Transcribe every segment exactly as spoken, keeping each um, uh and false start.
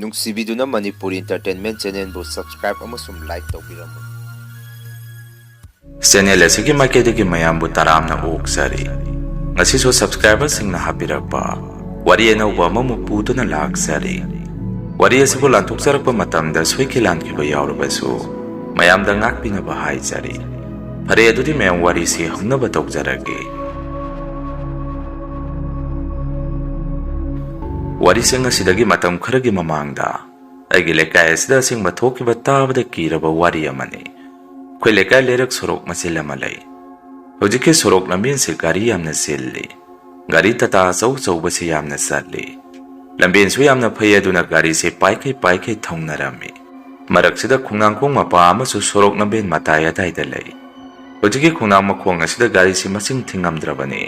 ꯅꯨꯡꯁꯤꯕꯤꯗꯨꯅ Manipur Entertainment Channelꯕꯨ subscribe ꯑꯃꯁꯨꯡ like ꯇꯧꯕꯤꯔꯝꯃꯨ꯫ Channel ꯑꯁꯤꯒꯤ ꯃꯥꯏꯀꯩꯗꯒꯤ ꯃꯌꯥꯝꯕꯨ ꯇꯔꯥꯝꯅ ꯑꯣꯛꯆꯔꯤ꯫ ꯉꯁꯤꯁꯨ subscriberꯁꯤꯡꯅ ꯍꯥꯞꯄꯤꯔꯛꯄ ꯋꯥꯔꯤ ꯑꯅꯧꯕ ꯑꯃꯃꯨꯛ ꯄꯨꯗꯨꯅ ꯂꯥꯛꯆꯔꯤ꯫ ꯋꯥꯔꯤ ꯑꯁꯤꯕꯨ ꯂꯥꯟꯊꯣꯛꯆꯔꯛꯄ ꯃꯇꯝꯗ ꯁꯣꯏꯈꯤ ꯂꯥꯟꯈꯤꯕ ꯌꯥꯎꯔꯕꯁꯨ ꯃꯌꯥꯝꯗ ꯉꯥꯛꯄꯤꯅꯕ ꯍꯥꯏꯖꯔꯤ꯫ ꯐꯔꯦ, ꯑꯗꯨꯗꯤ ꯃꯌꯥꯝ ꯋꯥꯔꯤꯁꯤ ꯍꯧꯅꯕ ꯇꯧꯖꯔꯒꯦ꯫ ꯋꯥꯔꯤꯁꯤꯡ ꯑꯁꯤꯗꯒꯤ ꯃꯇꯝ ꯈꯔꯒꯤ ꯃꯃꯥꯡꯗ ꯑꯩꯒꯤ ꯂꯩꯀꯥꯏ ꯑꯁꯤꯗ ꯑꯁꯦꯡꯕ ꯊꯣꯛꯈꯤꯕ ꯇꯥꯕꯗ ꯀꯤꯔꯕ ꯋꯥꯔꯤ ꯑꯃꯅꯤ꯫ ꯑꯩꯈꯣꯏ ꯂꯩꯀꯥꯏ ꯂꯩꯔꯛ ꯁꯣꯔꯣꯛ ꯃꯆꯤꯜ ꯑꯃ ꯂꯩ꯫ ꯍꯧꯖꯤꯛꯀꯤ ꯁꯣꯔꯣꯛ ꯂꯝꯕꯦꯟꯁꯤ ꯒꯥꯔꯤ ꯌꯥꯝꯅ ꯆꯤꯜꯂꯤ꯫ ꯒꯥꯔꯤ ꯇꯥꯇꯥ ꯑꯆꯧ ꯑꯆꯧꯕꯁꯤ ꯌꯥꯝꯅ ꯆꯠꯂꯤ꯫ ꯂꯝꯕꯦꯟꯁꯨ ꯌꯥꯝꯅ ꯐꯩ, ꯑꯗꯨꯅ ꯒꯥꯔꯤꯁꯤ ꯄꯥꯏꯈꯩ ꯄꯥꯏꯈꯩ ꯊꯧꯅꯔꯝꯃꯤ꯫ ꯃꯔꯛꯁꯤꯗ ꯈꯣꯡꯅꯥꯡꯈꯣꯡ ꯃꯄꯥ ꯑꯃꯁꯨ ꯁꯣꯔꯣꯛ ꯂꯝꯕꯦꯟ ꯃꯇꯥꯏ ꯑꯗꯥꯏꯗ ꯂꯩ꯫ ꯍꯧꯖꯤꯛꯀꯤ ꯈꯣꯡꯅꯥꯡ ꯃꯈꯣꯡ ꯑꯁꯤꯗ ꯒꯥꯔꯤꯁꯤ ꯃꯁꯤꯡ ꯊꯤꯉꯝꯗ꯭ꯔꯕꯅꯤ꯫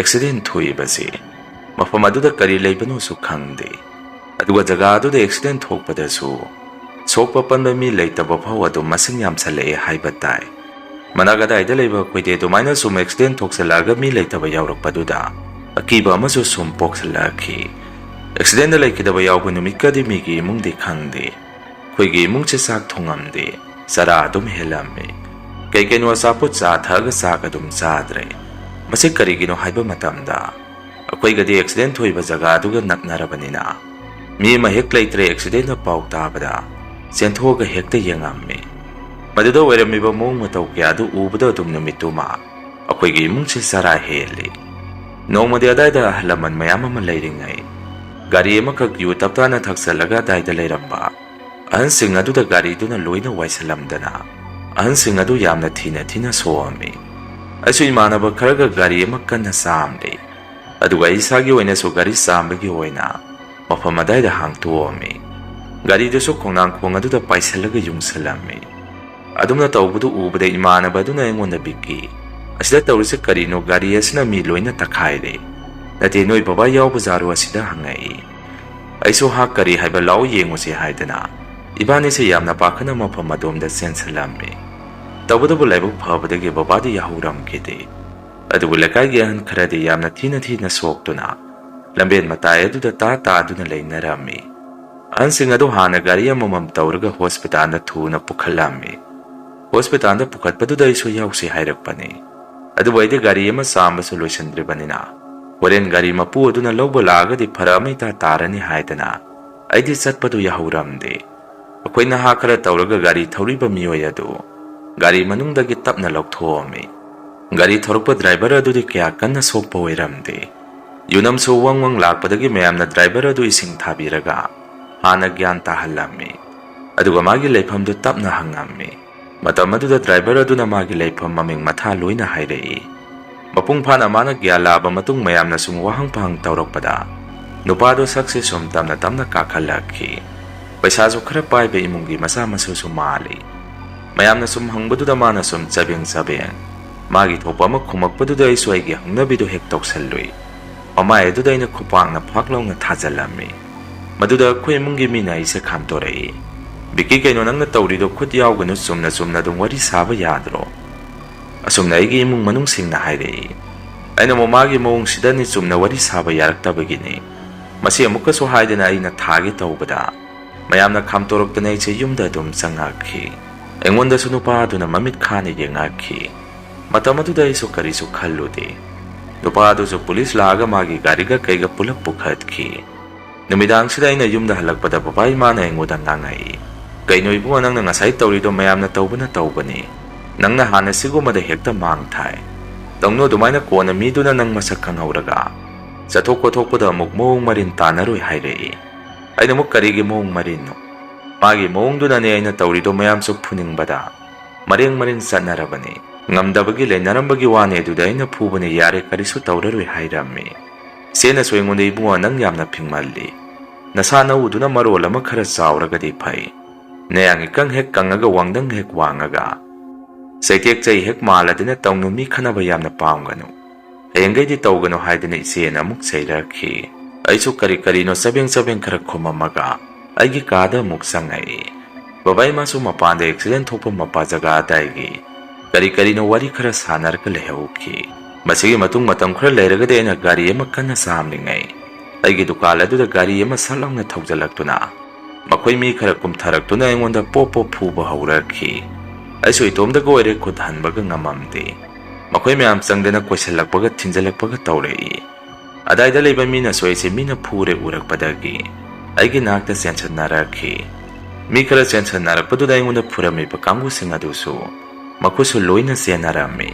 Accident ꯊꯣꯛꯏꯕꯁꯤ ꯃꯐꯝ ꯑꯗꯨꯗ ꯀꯔꯤ ꯂꯩꯕꯅꯣꯁꯨ ꯈꯪꯗꯦ꯫ ꯑꯗꯨꯒ ꯖꯒꯥ ꯑꯗꯨꯗ accident ꯊꯣꯛꯄꯗꯁꯨ ꯁꯣꯛꯄ ꯄꯟꯕ ꯃꯤ ꯂꯩꯇꯕ ꯐꯥꯎ ꯑꯗꯨꯝ ꯃꯁꯤꯡ ꯌꯥꯝꯁꯜꯂꯛꯑꯦ ꯍꯥꯏꯕ ꯇꯥꯏ꯫ ꯃꯅꯥꯛ ꯑꯗꯥꯏꯗ ꯂꯩꯕ ꯑꯩꯈꯣꯏꯗꯤ ꯑꯗꯨꯃꯥꯏꯅ ꯁꯨꯝ accident ꯊꯣꯛꯆꯜꯂꯛꯑꯒ ꯃꯤ ꯂꯩꯇꯕ ꯌꯥꯎꯔꯛꯄꯗꯨꯗ ꯑꯀꯤꯕ ꯑꯃꯁꯨ ꯁꯨꯝ ꯄꯣꯛꯁꯜꯂꯛꯈꯤ꯫ Accidentꯗ ꯂꯩꯈꯤꯗꯕ ꯌꯥꯎꯕ ꯅꯨꯃꯤꯠꯀꯗꯤ ꯃꯤꯒꯤ ꯏꯃꯨꯡꯗꯤ ꯈꯪꯗꯦ꯫ ꯑꯩꯈꯣꯏꯒꯤ ꯏꯃꯨꯡꯁꯦ ꯆꯥꯛ ꯊꯣꯡꯉꯝꯗꯦ, ꯆꯔꯥ ꯑꯗꯨꯝ ꯍꯦꯜꯂꯝꯃꯤ꯫ ꯀꯩ ꯀꯩꯅꯣ ꯑꯆꯥꯄꯣꯠ ꯆꯥ ꯊꯛꯑꯒ ꯆꯥꯛ ꯑꯗꯨꯝ ꯆꯥꯗ꯭ꯔꯦ꯫ ꯃꯁꯤ ꯀꯔꯤꯒꯤꯅꯣ ꯍꯥꯏꯕ ꯃꯇꯝꯗ, ꯑꯩꯈꯣꯏꯒꯗꯤ accident ꯊꯣꯛꯏꯕ ꯖꯒꯥꯗꯨꯒ ꯅꯛꯅꯔꯕꯅꯤꯅ, ꯃꯤ ꯑꯃ ꯍꯦꯛ ꯂꯩꯇ꯭ꯔꯦ accidentꯅ ꯄꯥꯎ ꯇꯥꯕꯗ ꯆꯦꯟꯊꯣꯛꯑꯒ ꯍꯦꯛꯇ ꯌꯦꯡꯉꯝꯃꯤ꯫ ꯃꯗꯨꯗ ꯑꯣꯏꯔꯝꯃꯤꯕ ꯃꯑꯣꯡ ꯃꯇꯧ ꯀꯌꯥꯗꯨ ꯎꯕꯗ ꯑꯗꯨꯝ ꯅꯨꯃꯤꯠꯇꯨꯃ ꯑꯩꯈꯣꯏꯒꯤ ꯏꯃꯨꯡꯁꯦ ꯆꯔꯥ ꯍꯦꯜꯂꯤ꯫ ꯅꯣꯡꯃꯗꯤ ꯑꯗꯥꯏꯗ ꯑꯍꯜ ꯂꯃꯟ ꯃꯌꯥꯝ ꯑꯃ ꯂꯩꯔꯤꯉꯩ, ꯒꯥꯔꯤ ꯑꯃꯈꯛ ꯌꯨ ꯇꯞꯇꯥꯅ ꯊꯛꯆꯜꯂꯒ ꯑꯗꯥꯏꯗ ꯂꯩꯔꯝꯕ ꯑꯍꯟꯁꯤꯡ ꯑꯗꯨꯗ ꯒꯥꯔꯤꯗꯨꯅ ꯂꯣꯏꯅ ꯋꯥꯏꯁꯜꯂꯝꯗꯅ, ꯑꯍꯟꯁꯤꯡ ꯑꯗꯨ ꯌꯥꯝꯅ ꯊꯤꯅ ꯊꯤꯅ ꯁꯣꯛꯑꯝꯃꯤ꯫ ꯑꯩꯁꯨ ꯏꯃꯥꯟꯅꯕ ꯈꯔꯒ ꯒꯥꯔꯤ ꯑꯃ ꯀꯟꯅ ꯆꯥꯝꯂꯤ, ꯑꯗꯨꯒ ꯑꯩ ꯏꯁꯥꯒꯤ ꯑꯣꯏꯅꯁꯨ ꯒꯥꯔꯤ ꯆꯥꯝꯕꯒꯤ ꯑꯣꯏꯅ ꯃꯐꯝ ꯑꯗꯥꯏꯗ ꯍꯥꯡꯇꯣꯛꯑꯝꯃꯤ꯫ ꯒꯥꯔꯤꯗꯨꯁꯨ ꯈꯣꯡꯅꯥꯡꯈꯣꯡ ꯑꯗꯨꯗ ꯄꯥꯏꯁꯜꯂꯒ ꯌꯨꯡꯁꯜꯂꯝꯃꯤ꯫ ꯑꯗꯨꯝꯅ ꯇꯧꯕꯗꯨ ꯎꯕꯗ ꯏꯃꯥꯟꯅꯕ ꯑꯗꯨꯅ ꯑꯩꯉꯣꯟꯗ ꯕꯤꯛꯀꯤ, "ꯑꯁꯤꯗ ꯇꯧꯔꯤꯁꯦ ꯀꯔꯤꯅꯣ? ꯒꯥꯔꯤ ꯑꯁꯤꯅ ꯃꯤ ꯂꯣꯏꯅ ꯇꯛꯈꯥꯏꯔꯦ꯫ ꯅꯠꯇꯦ, ꯅꯣꯏ ꯕꯕꯥ ꯌꯥꯎꯕ ꯖꯥꯔꯣ?" ꯑꯁꯤꯗ ꯍꯪꯉꯛꯏ꯫ ꯑꯩꯁꯨ, "ꯍꯥ, ꯀꯔꯤ ꯍꯥꯏꯕ? ꯂꯥꯛꯑꯣ ꯌꯦꯡꯉꯨꯁꯦ" ꯍꯥꯏꯗꯅ ꯏꯕꯥꯅꯤꯁꯦ ꯌꯥꯝꯅ ꯄꯥꯈꯠꯅ ꯃꯐꯝ ꯑꯗꯣꯝꯗ ꯆꯦꯟꯁꯤꯜꯂꯝꯃꯤ꯫ ꯇꯧꯕꯇꯕꯨ ꯂꯥꯏꯕꯛ ꯐꯕꯗꯒꯤ ꯕꯕꯥꯗꯤ ꯌꯥꯍꯧꯔꯝꯈꯤꯗꯦ꯫ ꯑꯗꯨꯕꯨ ꯂꯩꯀꯥꯏꯒꯤ ꯑꯍꯟ ꯈꯔꯗꯤ ꯌꯥꯝꯅ ꯊꯤꯅ ꯊꯤꯅ ꯁꯣꯛꯇꯨꯅ ꯂꯝꯕꯦꯟ ꯃꯇꯥꯏ ꯑꯗꯨꯗ ꯇꯥ ꯇꯥꯗꯨꯅ ꯂꯩꯅꯔꯝꯃꯤ꯫ ꯑꯍꯟꯁꯤꯡ ꯑꯗꯨ ꯍꯥꯟꯅ ꯒꯥꯔꯤ ꯑꯃꯃꯝ ꯇꯧꯔꯒ ꯍꯣꯁꯄꯤꯇꯥꯜꯗ ꯊꯨꯅ ꯄꯨꯈꯠꯂꯝꯃꯤ꯫ ꯍꯣꯁꯄꯤꯇꯥꯜꯗ ꯄꯨꯈꯠꯄꯗꯨꯗ ꯑꯩꯁꯨ ꯌꯥꯎꯁꯤ ꯍꯥꯏꯔꯛꯄꯅꯤ꯫ ꯑꯗꯨꯕꯨ ꯑꯩꯗꯤ ꯒꯥꯔꯤ ꯑꯃ ꯆꯥꯝꯕꯁꯨ ꯂꯣꯏꯁꯤꯟꯗ꯭ꯔꯤꯕꯅꯤꯅ, ꯍꯣꯔꯦꯟ ꯒꯥꯔꯤ ꯃꯄꯨ ꯑꯗꯨꯅ ꯂꯧꯕ ꯂꯥꯛꯑꯒꯗꯤ ꯐꯔꯛ ꯑꯃ ꯏꯇꯥ ꯇꯥꯔꯅꯤ ꯍꯥꯏꯗꯅ ꯑꯩꯗꯤ ꯆꯠꯄꯗꯨ ꯌꯥꯍꯧꯔꯝꯗꯦ꯫ ꯑꯩꯈꯣꯏ ꯅꯍꯥ ꯈꯔ ꯇꯧꯔꯒ ꯒꯥꯔꯤ ꯊꯧꯔꯤꯕ ꯃꯤꯑꯣꯏ ꯑꯗꯨ ꯒꯥꯔꯤ ꯃꯅꯨꯡꯗꯒꯤ ꯇꯞꯅ ꯂꯧꯊꯣꯛꯑꯝꯃꯤ꯫ ꯒꯥꯔꯤ ꯊꯧꯔꯛꯄ ꯗ꯭ꯔꯥꯏꯚꯔ ꯑꯗꯨꯗꯤ ꯀꯌꯥ ꯀꯟꯅ ꯁꯣꯛꯄ ꯑꯣꯏꯔꯝꯗꯦ꯫ ꯌꯨꯅꯝꯁꯨ ꯋꯪ ꯋꯪ ꯂꯥꯛꯄꯗꯒꯤ ꯃꯌꯥꯝꯅ ꯗ꯭ꯔꯥꯏꯚꯔ ꯑꯗꯨ ꯏꯁꯤꯡ ꯊꯥꯕꯤꯔꯒ ꯍꯥꯟꯅ ꯒ꯭ꯌꯥꯟ ꯇꯥꯍꯜꯂꯝꯃꯤ꯫ ꯑꯗꯨꯒ ꯃꯥꯒꯤ ꯂꯩꯐꯝꯗꯨ ꯇꯞꯅ ꯍꯪꯉꯝꯃꯤ꯫ ꯃꯇꯝ ꯑꯗꯨꯗ ꯗ꯭ꯔꯥꯏꯚꯔ ꯑꯗꯨꯅ ꯃꯥꯒꯤ ꯂꯩꯐꯝ, ꯃꯃꯤꯡ, ꯃꯊꯥ ꯂꯣꯏꯅ ꯍꯥꯏꯔꯛꯏ꯫ ꯃꯄꯨꯡ ꯐꯥꯅ ꯃꯥꯅ ꯒ꯭ꯌꯥꯟ ꯂꯥꯛꯑꯕ ꯃꯇꯨꯡ ꯃꯌꯥꯝꯅ ꯁꯨꯝ ꯋꯥꯍꯪ ꯄꯥꯍꯪ ꯇꯧꯔꯛꯄꯗ ꯅꯨꯄꯥꯗꯣ ꯁꯛꯁꯦ ꯁꯨꯝ ꯇꯞꯅ ꯇꯞꯅ ꯀꯥꯈꯠꯂꯛꯈꯤ꯫ ꯄꯩꯁꯥꯁꯨ ꯈꯔ ꯄꯥꯏꯕ ꯏꯃꯨꯡꯒꯤ ꯃꯆꯥ ꯃꯁꯨꯁꯨ ꯃꯥꯜꯂꯤ꯫ ꯃꯌꯥꯝꯅ ꯁꯨꯝ ꯍꯪꯕꯗꯨꯗ ꯃꯥꯅ ꯁꯨꯝ ꯆꯕꯦꯡ ꯆꯕꯦꯡ ꯃꯥꯒꯤ ꯊꯣꯛꯄ ꯑꯃ ꯈꯨꯝꯃꯛꯄꯗꯨꯗ ꯑꯩꯁꯨ ꯑꯩꯒꯤ ꯍꯪꯅꯕꯤꯗꯨ ꯍꯦꯛ ꯇꯧꯁꯜꯂꯨꯏ꯫ ꯃꯃꯥꯏ ꯑꯗꯨꯗ ꯑꯩꯅ ꯈꯨꯄꯥꯛꯅ ꯐꯥꯛ ꯂꯥꯎꯅ ꯊꯥꯖꯤꯜꯂꯝꯃꯤ꯫ ꯃꯗꯨꯗ ꯑꯩꯈꯣꯏ ꯏꯃꯨꯡꯒꯤ ꯃꯤꯅ ꯑꯩꯁꯦ ꯈꯥꯝꯇꯣꯔꯛꯏ꯫ "ꯕꯤꯀꯤ, ꯀꯩꯅꯣ ꯅꯪꯅ ꯇꯧꯔꯤꯗꯣ? ꯈꯨꯠ ꯌꯥꯎꯒꯅꯨ, ꯆꯨꯝꯅ ꯆꯨꯝꯅ ꯑꯗꯨꯝ ꯋꯥꯔꯤ ꯁꯥꯕ ꯌꯥꯗ꯭ꯔꯣ?" ꯑꯁꯨꯝꯅ ꯑꯩꯒꯤ ꯏꯃꯨꯡ ꯃꯅꯨꯡꯁꯤꯡꯅ ꯍꯥꯏꯔꯛꯏ꯫ ꯑꯩꯅ ꯑꯃꯨꯛ ꯃꯥꯒꯤ ꯃꯑꯣꯡꯁꯤꯗꯅꯤ ꯆꯨꯝꯅ ꯋꯥꯔꯤ ꯁꯥꯕ ꯌꯥꯔꯛꯇꯕꯒꯤꯅꯤ꯫ ꯃꯁꯤ ꯑꯃꯨꯛꯀꯁꯨ ꯍꯥꯏꯗꯅ ꯑꯩꯅ ꯊꯥꯒꯦ ꯇꯧꯕꯗ ꯃꯌꯥꯝꯅ ꯈꯥꯝꯇꯣꯔꯛꯇꯅ ꯑꯩꯁꯦ ꯌꯨꯝꯗ ꯑꯗꯨꯝ ꯆꯪꯉꯛꯈꯤ꯫ ꯑꯩꯉꯣꯟꯗꯁꯨ ꯅꯨꯄꯥ ꯑꯗꯨꯅ ꯃꯃꯤꯠ ꯈꯥꯅ ꯌꯦꯡꯉꯛꯈꯤ꯫ ꯃꯇꯝ ꯑꯗꯨꯗ ꯑꯩꯁꯨ ꯀꯔꯤꯁꯨ ꯈꯜꯂꯨꯗꯦ꯫ ꯅꯨꯄꯥ ꯑꯗꯨꯁꯨ ꯄꯨꯂꯤꯁ ꯂꯥꯛꯑꯒ ꯃꯥꯒꯤ ꯒꯥꯔꯤꯒ ꯀꯩꯒ ꯄꯨꯂꯞ ꯄꯨꯈꯠꯈꯤ꯫ ꯅꯨꯃꯤꯗꯥꯡꯁꯤꯗ ꯑꯩꯅ ꯌꯨꯝꯗ ꯍꯜꯂꯛꯄꯗ ꯕꯕꯥ ꯏꯃꯥꯅ ꯑꯩꯉꯣꯟꯗ ꯉꯥꯡꯉꯛꯏ, "ꯀꯩꯅꯣ ꯏꯕꯨꯡꯉꯣ, ꯅꯪꯅ ꯉꯁꯥꯏ ꯇꯧꯔꯤꯗꯣ ꯃꯌꯥꯝꯅ ꯇꯧꯕꯅ ꯇꯧꯕꯅꯤ꯫ ꯅꯪꯅ ꯍꯥꯟꯅ ꯁꯤꯒꯨꯝꯕꯗ ꯍꯦꯛꯇ ꯃꯥꯡ ꯊꯥꯏ꯫ ꯇꯧꯅꯨ ꯑꯗꯨꯃꯥꯏꯅ, ꯀꯣꯟꯅ ꯃꯤꯗꯨꯅ ꯅꯪ ꯃꯁꯛ ꯈꯪꯍꯧꯔꯒ ꯆꯠꯊꯣꯛ ꯈꯣꯠꯊꯣꯛꯄꯗ ꯑꯃꯨꯛ ꯃꯑꯣꯡ ꯃꯔꯤꯟ ꯇꯥꯟꯅꯔꯣꯏ" ꯍꯥꯏꯔꯛꯏ꯫ ꯑꯩꯅ ꯑꯃꯨꯛ, "ꯀꯔꯤꯒꯤ ꯃꯑꯣꯡ ꯃꯔꯤꯟꯅꯣ? ꯃꯥꯒꯤ ꯃꯑꯣꯡꯗꯨꯅꯅꯦ ꯑꯩꯅ ꯇꯧꯔꯤꯗꯣ" ꯃꯌꯥꯝꯁꯨ ꯐꯨꯅꯤꯡꯕꯗ ꯃꯔꯦꯡ ꯃꯔꯦꯡ ꯆꯠꯅꯔꯕꯅꯤ꯫ ꯉꯝꯗꯕꯒꯤ ꯂꯩꯅꯔꯝꯕꯒꯤ ꯋꯥꯅꯤ, ꯑꯗꯨꯗ ꯑꯩꯅ ꯐꯨꯕꯅꯤ, "ꯌꯥꯔꯦ, ꯀꯔꯤꯁꯨ ꯇꯧꯔꯔꯣꯏ" ꯍꯥꯏꯔꯝꯃꯤ꯫ ꯏꯆꯦꯅꯁꯨ ꯑꯩꯉꯣꯟꯗ, "ꯏꯕꯨꯡꯉꯣ, ꯅꯪ ꯌꯥꯝꯅ ꯐꯤꯡꯃꯜꯂꯤ꯫ ꯅꯁꯥ ꯅꯎꯗꯨꯅ ꯃꯔꯣꯜ ꯑꯃ ꯈꯔ ꯆꯥꯎꯔꯒꯗꯤ ꯐꯩ꯫ ꯅꯌꯥꯡ ꯏꯀꯪ ꯍꯦꯛ ꯀꯪꯉꯒ ꯋꯥꯡꯗꯪ ꯍꯦꯛ ꯋꯥꯡꯉꯒ ꯆꯩꯇꯦꯛ ꯆꯩ ꯍꯦꯛ ꯃꯥꯜꯂꯗꯅ ꯇꯧꯅꯨ, ꯃꯤ ꯈꯠꯅꯕ ꯌꯥꯝꯅ ꯄꯥꯝꯒꯅꯨ꯫ ꯍꯌꯦꯡꯈꯩꯗꯤ ꯇꯧꯒꯅꯨ" ꯍꯥꯏꯗꯅ ꯏꯆꯦꯅ ꯑꯃꯨꯛ ꯆꯩꯔꯛꯈꯤ꯫ ꯑꯩꯁꯨ ꯀꯔꯤ ꯀꯔꯤꯅꯣ ꯆꯕꯦꯡ ꯆꯕꯦꯡ ꯈꯔ ꯈꯨꯝꯃꯝꯃꯒ ꯑꯩꯒꯤ ꯀꯥꯗ ꯑꯃꯨꯛ ꯆꯪꯉꯛꯏ꯫ ꯕꯕꯥ ꯏꯃꯥꯁꯨ ꯃꯄꯥꯟꯗ ꯑꯦꯛꯁꯤꯗꯦꯟ ꯊꯣꯛꯄ ꯃꯄꯥ ꯖꯒꯥ ꯑꯗꯥꯏꯒꯤ ꯀꯔꯤ ꯀꯔꯤꯅꯣ ꯋꯥꯔꯤ ꯈꯔ ꯁꯥꯟꯅꯔꯒ ꯂꯩꯍꯧꯈꯤ꯫ ꯃꯁꯤꯒꯤ ꯃꯇꯨꯡ ꯃꯇꯝ ꯈꯔ ꯂꯩꯔꯒꯗꯤ ꯑꯩꯅ ꯒꯥꯔꯤ ꯑꯃ ꯀꯟꯅ ꯆꯥꯝꯂꯤꯉꯩ ꯑꯩꯒꯤ ꯗꯨꯀꯥꯟ ꯑꯗꯨꯗ ꯒꯥꯔꯤ ꯑꯃ ꯁꯠ ꯂꯥꯎꯅ ꯊꯧꯖꯤꯜꯂꯛꯇꯨꯅ ꯃꯈꯣꯏ ꯃꯤ ꯈꯔ ꯀꯨꯝꯊꯔꯛꯇꯨꯅ ꯑꯩꯉꯣꯟꯗ ꯄꯣꯞ ꯄꯣꯞ ꯐꯨꯕ ꯍꯧꯔꯛꯈꯤ꯫ ꯑꯩꯁꯨ ꯏꯇꯣꯝꯇꯒ ꯑꯣꯏꯔꯦ, ꯈꯨꯠ ꯍꯟꯕꯒ ꯉꯝꯃꯝꯗꯦ꯫ ꯃꯈꯣꯏ ꯃꯌꯥꯝ ꯆꯪꯗꯅ ꯀꯣꯏꯁꯤꯜꯂꯛꯄꯒ ꯊꯤꯟꯖꯤꯜꯂꯛꯄꯒ ꯇꯧꯔꯛꯏ꯫ ꯑꯗꯥꯏꯗ ꯂꯩꯕ ꯃꯤꯅꯁꯨ ꯑꯩꯁꯦ ꯃꯤꯅ ꯐꯨꯔꯦ ꯎꯔꯛꯄꯗꯒꯤ ꯑꯩꯒꯤ ꯅꯥꯛꯇ ꯆꯦꯟꯁꯟꯅꯔꯛꯈꯤ꯫ ꯃꯤ ꯈꯔ ꯆꯦꯟꯁꯟꯅꯔꯛꯄꯗꯨꯗ ꯑꯩꯉꯣꯟꯗ ꯐꯨꯔꯝꯃꯤꯕ ꯀꯥꯡꯕꯨꯁꯤꯡ ꯑꯗꯨꯁꯨ ꯃꯈꯣꯏꯁꯨ ꯂꯣꯏꯅ ꯆꯦꯟꯅꯔꯝꯃꯤ꯫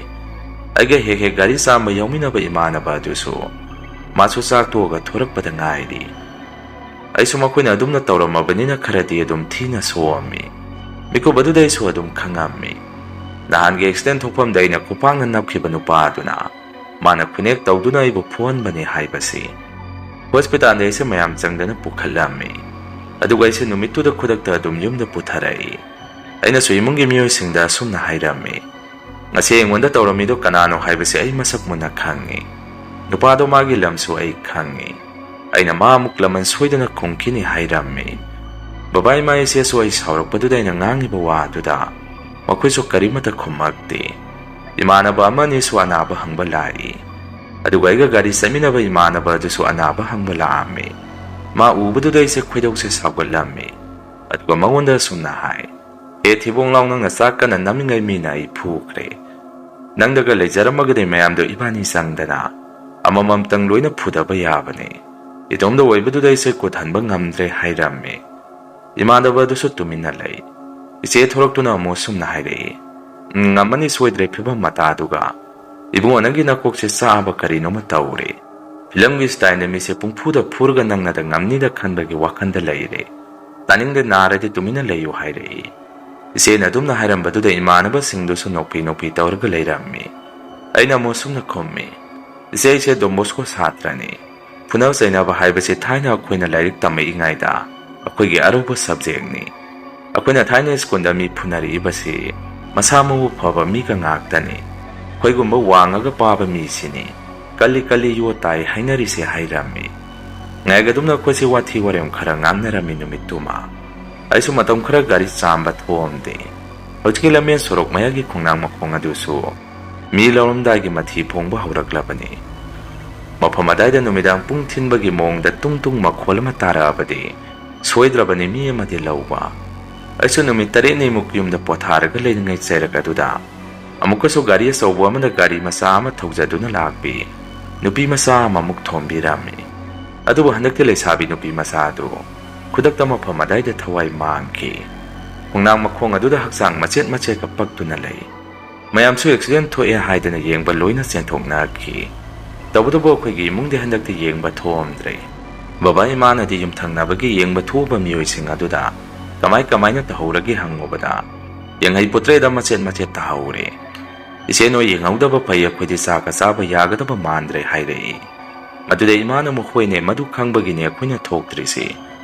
ꯑꯩꯒ ꯍꯦꯛ ꯍꯦꯛ ꯒꯥꯔꯤ ꯆꯥꯝꯕ ꯌꯥꯎꯃꯤꯟꯅꯕ ꯏꯃꯥꯟꯅꯕ ꯑꯗꯨꯁꯨ ꯃꯥꯁꯨ ꯆꯥꯛ ꯇꯣꯛꯑꯒ ꯊꯣꯔꯛꯄꯗ ꯉꯥꯏꯔꯤ꯫ ꯑꯩꯁꯨ ꯃꯈꯣꯏꯅ ꯑꯗꯨꯝꯅ ꯇꯧꯔꯝꯃꯕꯅꯤꯅ ꯈꯔꯗꯤ ꯑꯗꯨꯝ ꯊꯤꯅ ꯁꯣꯛꯑꯝꯃꯤ꯫ ꯃꯤꯀꯨꯞ ꯑꯗꯨꯗ ꯑꯩꯁꯨ ꯑꯗꯨꯝ ꯈꯪꯉꯝꯃꯤ꯫ ꯅꯍꯥꯟꯒꯤ ꯑꯦꯛꯁꯤꯗꯦꯟ ꯊꯣꯛꯐꯝꯗ ꯑꯩꯅ ꯈꯨꯄꯥꯛꯅ ꯅꯞꯈꯤꯕ ꯅꯨꯄꯥ ꯑꯗꯨꯅ ꯃꯥꯅ ꯈꯨꯅꯦꯛ ꯇꯧꯗꯨꯅ ꯑꯩꯕꯨ ꯐꯨꯍꯟꯕꯅꯤ ꯍꯥꯏꯕꯁꯤ꯫ ꯍꯣꯁꯄꯤꯇꯥꯜꯗ ꯑꯩꯁꯦ ꯃꯌꯥꯝ ꯆꯪꯗꯅ ꯄꯨꯈꯠꯂꯝꯃꯤ꯫ ꯑꯗꯨꯒ ꯑꯩꯁꯦ ꯅꯨꯃꯤꯠꯇꯨꯗ ꯈꯨꯗꯛꯇ ꯑꯗꯨꯝ ꯌꯨꯝꯗ ꯄꯨꯊꯔꯛꯏ꯫ ꯑꯩꯅꯁꯨ ꯏꯃꯨꯡꯒꯤ ꯃꯤꯑꯣꯏꯁꯤꯡꯗ ꯑꯁꯨꯝꯅ ꯍꯥꯏꯔꯝꯃꯤ, "ꯉꯁꯤ ꯑꯩꯉꯣꯟꯗ ꯇꯧꯔꯝꯃꯤꯗꯣ ꯀꯅꯥꯅꯣ ꯍꯥꯏꯕꯁꯤ ꯑꯩ ꯃꯁꯛ ꯃꯨꯟꯅ ꯈꯪꯉꯤ꯫ ꯅꯨꯄꯥꯗꯣ ꯃꯥꯒꯤ ꯂꯝꯁꯨ ꯑꯩ ꯈꯪꯉꯤ꯫ ꯑꯩꯅ ꯃꯥ ꯑꯃꯨꯛ ꯂꯃꯟ ꯁꯣꯏꯗꯅ ꯈꯨꯝꯈꯤꯅꯤ" ꯍꯥꯏꯔꯝꯃꯤ꯫ ꯕꯕꯥ ꯏꯃꯥ ꯏꯆꯦꯁꯨ ꯑꯩ ꯁꯥꯎꯔꯛꯄꯗꯨꯗ ꯑꯩꯅ ꯉꯥꯡꯉꯤꯕ ꯋꯥꯗꯨꯗ ꯃꯈꯣꯏꯁꯨ ꯀꯔꯤꯃꯠꯇ ꯈꯨꯝꯃꯛꯇꯦ꯫ ꯏꯃꯥꯟꯅꯕ ꯑꯃ ꯑꯅꯤꯁꯨ ꯑꯅꯥꯕ ꯍꯪꯕ ꯂꯥꯛꯏ꯫ ꯑꯗꯨꯒ ꯑꯩꯒ ꯒꯥꯔꯤ ꯆꯠꯃꯤꯟꯅꯕ ꯏꯃꯥꯟꯅꯕ ꯑꯗꯨꯁꯨ ꯑꯅꯥꯕ ꯍꯪꯕ ꯂꯥꯛꯑꯝꯃꯤ꯫ ꯃꯥ ꯎꯕꯗꯨꯗ ꯑꯩꯁꯦ ꯈꯣꯏꯗꯧꯁꯦ ꯁꯥꯎꯒꯠꯂꯝꯃꯤ꯫ ꯑꯗꯨꯒ ꯃꯉꯣꯟꯗ ꯑꯁꯨꯝꯅ ꯍꯥꯏ, "ꯑꯦ ꯊꯤꯕꯣꯡ ꯂꯥꯎ, ꯅꯪꯅ ꯆꯥꯛ ꯀꯟꯅ ꯅꯝꯃꯤꯉꯩ ꯃꯤꯅ ꯑꯩ ꯐꯨꯈ꯭ꯔꯦ꯫ ꯅꯪꯗꯒ ꯂꯩꯖꯔꯝꯃꯒꯗꯤ ꯃꯌꯥꯝꯗꯣ ꯏꯕꯥꯅꯤ ꯆꯪꯗꯅ ꯑꯃꯃꯝꯇꯪ ꯂꯣꯏꯅ ꯐꯨꯗꯕ ꯌꯥꯕꯅꯤ꯫ ꯏꯇꯣꯝꯗ ꯑꯣꯏꯕꯗꯨꯗ ꯑꯩꯁꯦ ꯈꯨꯠ ꯍꯟꯕ ꯉꯝꯗ꯭ꯔꯦ" ꯍꯥꯏꯔꯝꯃꯤ꯫ ꯏꯃꯥꯟꯅꯕ ꯑꯗꯨꯁꯨ ꯇꯨꯃꯤꯟꯅ ꯂꯩ꯫ ꯏꯆꯦ ꯊꯣꯔꯛꯇꯨꯅ ꯑꯃꯨꯛ ꯑꯁꯨꯝꯅ ꯍꯥꯏꯔꯛꯏ, "ꯎꯝ, ꯉꯝꯃꯅꯤ ꯁꯣꯏꯗ꯭ꯔꯦ ꯐꯤꯕꯝ ꯃꯇꯥꯗꯨꯒ꯫ ꯏꯕꯨꯡꯉꯣ, ꯅꯪꯒꯤ ꯅꯀꯣꯛꯁꯦ ꯆꯥꯛꯑꯕ ꯀꯔꯤꯅꯣꯃ ꯇꯧꯔꯦ꯫ ꯐꯤꯂꯝꯒꯤ ꯁ꯭ꯇꯥꯏꯜꯗ ꯃꯤꯁꯦ ꯄꯨꯡꯐꯨꯗ ꯐꯨꯔꯒ ꯅꯪꯅꯗ ꯉꯝꯅꯤꯗ ꯈꯟꯕꯒꯤ ꯋꯥꯈꯟꯗ ꯂꯩꯔꯦ꯫ ꯇꯥꯅꯤꯡꯗꯦ, ꯅꯥꯔꯗꯤ ꯇꯨꯃꯤꯟꯅ ꯂꯩꯌꯨ" ꯍꯥꯏꯔꯛꯏ꯫ ꯏꯆꯦꯅ ꯑꯗꯨꯝꯅ ꯍꯥꯏꯔꯝꯕꯗꯨꯗ ꯏꯃꯥꯟꯅꯕꯁꯤꯡꯗꯨꯁꯨ ꯅꯣꯛꯄꯤ ꯅꯣꯛꯄꯤ ꯇꯧꯔꯒ ꯂꯩꯔꯝꯃꯤ꯫ ꯑꯩꯅ ꯑꯃꯨꯛ ꯁꯨꯝꯅ ꯈꯨꯝꯃꯤ, "ꯏꯆꯦ, ꯑꯩꯁꯦ ꯗꯣꯟ ꯕꯣꯁꯀꯣ ꯁꯥꯇ꯭ꯔꯅꯤ꯫ ꯐꯨꯅ ꯆꯩꯅꯕ ꯍꯥꯏꯕꯁꯤ ꯊꯥꯏꯅ ꯑꯩꯈꯣꯏꯅ ꯂꯥꯏꯔꯤꯛ ꯇꯝꯃꯛꯏꯉꯩꯗ ꯑꯩꯈꯣꯏꯒꯤ ꯑꯔꯧꯕ ꯁꯕꯖꯦꯛꯅꯤ꯫ ꯑꯩꯈꯣꯏꯅ ꯊꯥꯏꯅ ꯁ꯭ꯀꯨꯜꯗ ꯃꯤ ꯐꯨꯅꯔꯛꯏꯕꯁꯤ ꯃꯁꯥ ꯃꯎ ꯐꯕ ꯃꯤꯒ ꯉꯥꯛꯇꯅꯤ꯫ ꯑꯩꯈꯣꯏꯒꯨꯝꯕ ꯋꯥꯡꯉꯒ ꯄꯥꯕ ꯃꯤꯁꯤꯅꯤ ꯀꯜꯂꯤ ꯀꯜꯂꯤ ꯌꯣ ꯇꯥꯏ ꯍꯥꯏꯅꯔꯤꯁꯦ" ꯍꯥꯏꯔꯝꯃꯤ꯫ ꯉꯥꯏꯒꯗꯨꯝꯅ ꯑꯩꯈꯣꯏꯁꯦ ꯋꯥꯊꯤ ꯋꯥꯔꯦꯝ ꯈꯔ ꯉꯥꯡꯅꯔꯝꯃꯤ ꯅꯨꯃꯤꯠꯇꯨꯃ꯫ ꯑꯩꯁꯨ ꯃꯇꯝ ꯈꯔ ꯒꯥꯔꯤ ꯆꯥꯝꯕ ꯊꯣꯛꯑꯝꯗꯦ꯫ ꯍꯧꯖꯤꯛꯀꯤ ꯂꯝꯕꯦꯟ ꯁꯣꯔꯣꯛ ꯃꯌꯥꯒꯤ ꯈꯣꯡꯅꯥꯡ ꯃꯈꯣꯡ ꯑꯗꯨꯁꯨ ꯃꯤ ꯂꯧꯔꯝꯗꯥꯏꯒꯤ ꯃꯊꯤ ꯐꯣꯡꯕ ꯍꯧꯔꯛꯂꯕꯅꯤ꯫ ꯃꯐꯝ ꯑꯗꯥꯏꯗ ꯅꯨꯃꯤꯗꯥꯡ ꯄꯨꯡ ꯊꯤꯟꯕꯒꯤ ꯃꯑꯣꯡꯗ ꯇꯨꯡ ꯇꯨꯡ ꯃꯈꯣꯜ ꯑꯃ ꯇꯥꯔꯛꯑꯕꯗꯤ ꯁꯣꯏꯗ꯭ꯔꯕꯅꯤ ꯃꯤ ꯑꯃꯗꯤ ꯂꯧꯕ꯫ ꯑꯩꯁꯨ ꯅꯨꯃꯤꯠ ꯇꯔꯦꯠꯅꯤꯃꯨꯛ ꯌꯨꯝꯗ ꯄꯣꯊꯥꯔꯒ ꯂꯩꯔꯤꯉꯩ ꯆꯩꯔꯛ ꯑꯗꯨꯗ ꯑꯃꯨꯛꯀꯁꯨ ꯒꯥꯔꯤ ꯑꯆꯧꯕ ꯑꯃꯅ ꯒꯥꯔꯤ ꯃꯆꯥ ꯑꯃ ꯊꯧꯖꯗꯨꯅ ꯂꯥꯛꯄꯤ꯫ ꯅꯨꯄꯤ ꯃꯆꯥ ꯑꯃꯃꯨꯛ ꯊꯣꯝꯕꯤꯔꯝꯃꯤ꯫ ꯑꯗꯨꯕꯨ ꯍꯟꯗꯛꯇꯤ ꯂꯩꯁꯥꯕꯤ ꯅꯨꯄꯤ ꯃꯆꯥ ꯑꯗꯨ ꯈꯨꯗꯛꯇ ꯃꯐꯝ ꯑꯗꯥꯏꯗ ꯊꯋꯥꯏ ꯃꯥꯡꯈꯤ꯫ ꯈꯣꯡꯅꯥꯡ ꯃꯈꯣꯡ ꯑꯗꯨꯗ ꯍꯛꯆꯥꯡ ꯃꯆꯦꯠ ꯃꯆꯦꯠꯀ ꯄꯛꯇꯨꯅ ꯂꯩ꯫ ꯃꯌꯥꯝꯁꯨ ꯑꯦꯛꯁꯤꯗꯦꯟ ꯊꯣꯛꯑꯦ ꯍꯥꯏꯗꯅ ꯌꯦꯡꯕ ꯂꯣꯏꯅ ꯆꯦꯟꯊꯣꯛꯅꯈꯤ꯫ ꯇꯧꯕꯇꯕꯨ ꯑꯩꯈꯣꯏꯒꯤ ꯏꯃꯨꯡꯗꯤ ꯍꯟꯗꯛꯇꯤ ꯌꯦꯡꯕ ꯊꯣꯛꯑꯝꯗ꯭ꯔꯦ꯫ ꯕꯕꯥ ꯏꯃꯥꯅꯗꯤ ꯌꯨꯝꯊꯪꯅꯕꯒꯤ ꯌꯦꯡꯕ ꯊꯣꯛꯎꯕ ꯃꯤꯑꯣꯏꯁꯤꯡ ꯑꯗꯨꯗ ꯀꯃꯥꯏ ꯀꯃꯥꯏꯅ ꯇꯧꯍꯧꯔꯒꯦ ꯍꯪꯉꯨꯕꯗ, "ꯌꯦꯡꯍꯩ ꯄꯣꯠꯇ꯭ꯔꯦꯗ, ꯃꯆꯦꯠ ꯃꯆꯦꯠ ꯇꯥꯍꯧꯔꯦ꯫ ꯏꯆꯦ, ꯅꯣꯏ ꯌꯦꯡꯍꯧꯗꯕ ꯐꯩ, ꯑꯩꯈꯣꯏꯗꯤ ꯆꯥꯛꯀ ꯆꯥꯕ ꯌꯥꯒꯗꯕ ꯃꯥꯟꯗ꯭ꯔꯦ" ꯍꯥꯏꯔꯛꯏ꯫ ꯃꯗꯨꯗ ꯏꯃꯥꯅ ꯑꯃꯨꯛ, "ꯍꯣꯏꯅꯦ, ꯃꯗꯨ ꯈꯪꯕꯒꯤꯅꯦ ꯑꯩꯈꯣꯏꯅ ꯊꯣꯛꯇ꯭ꯔꯤꯁꯤ꯫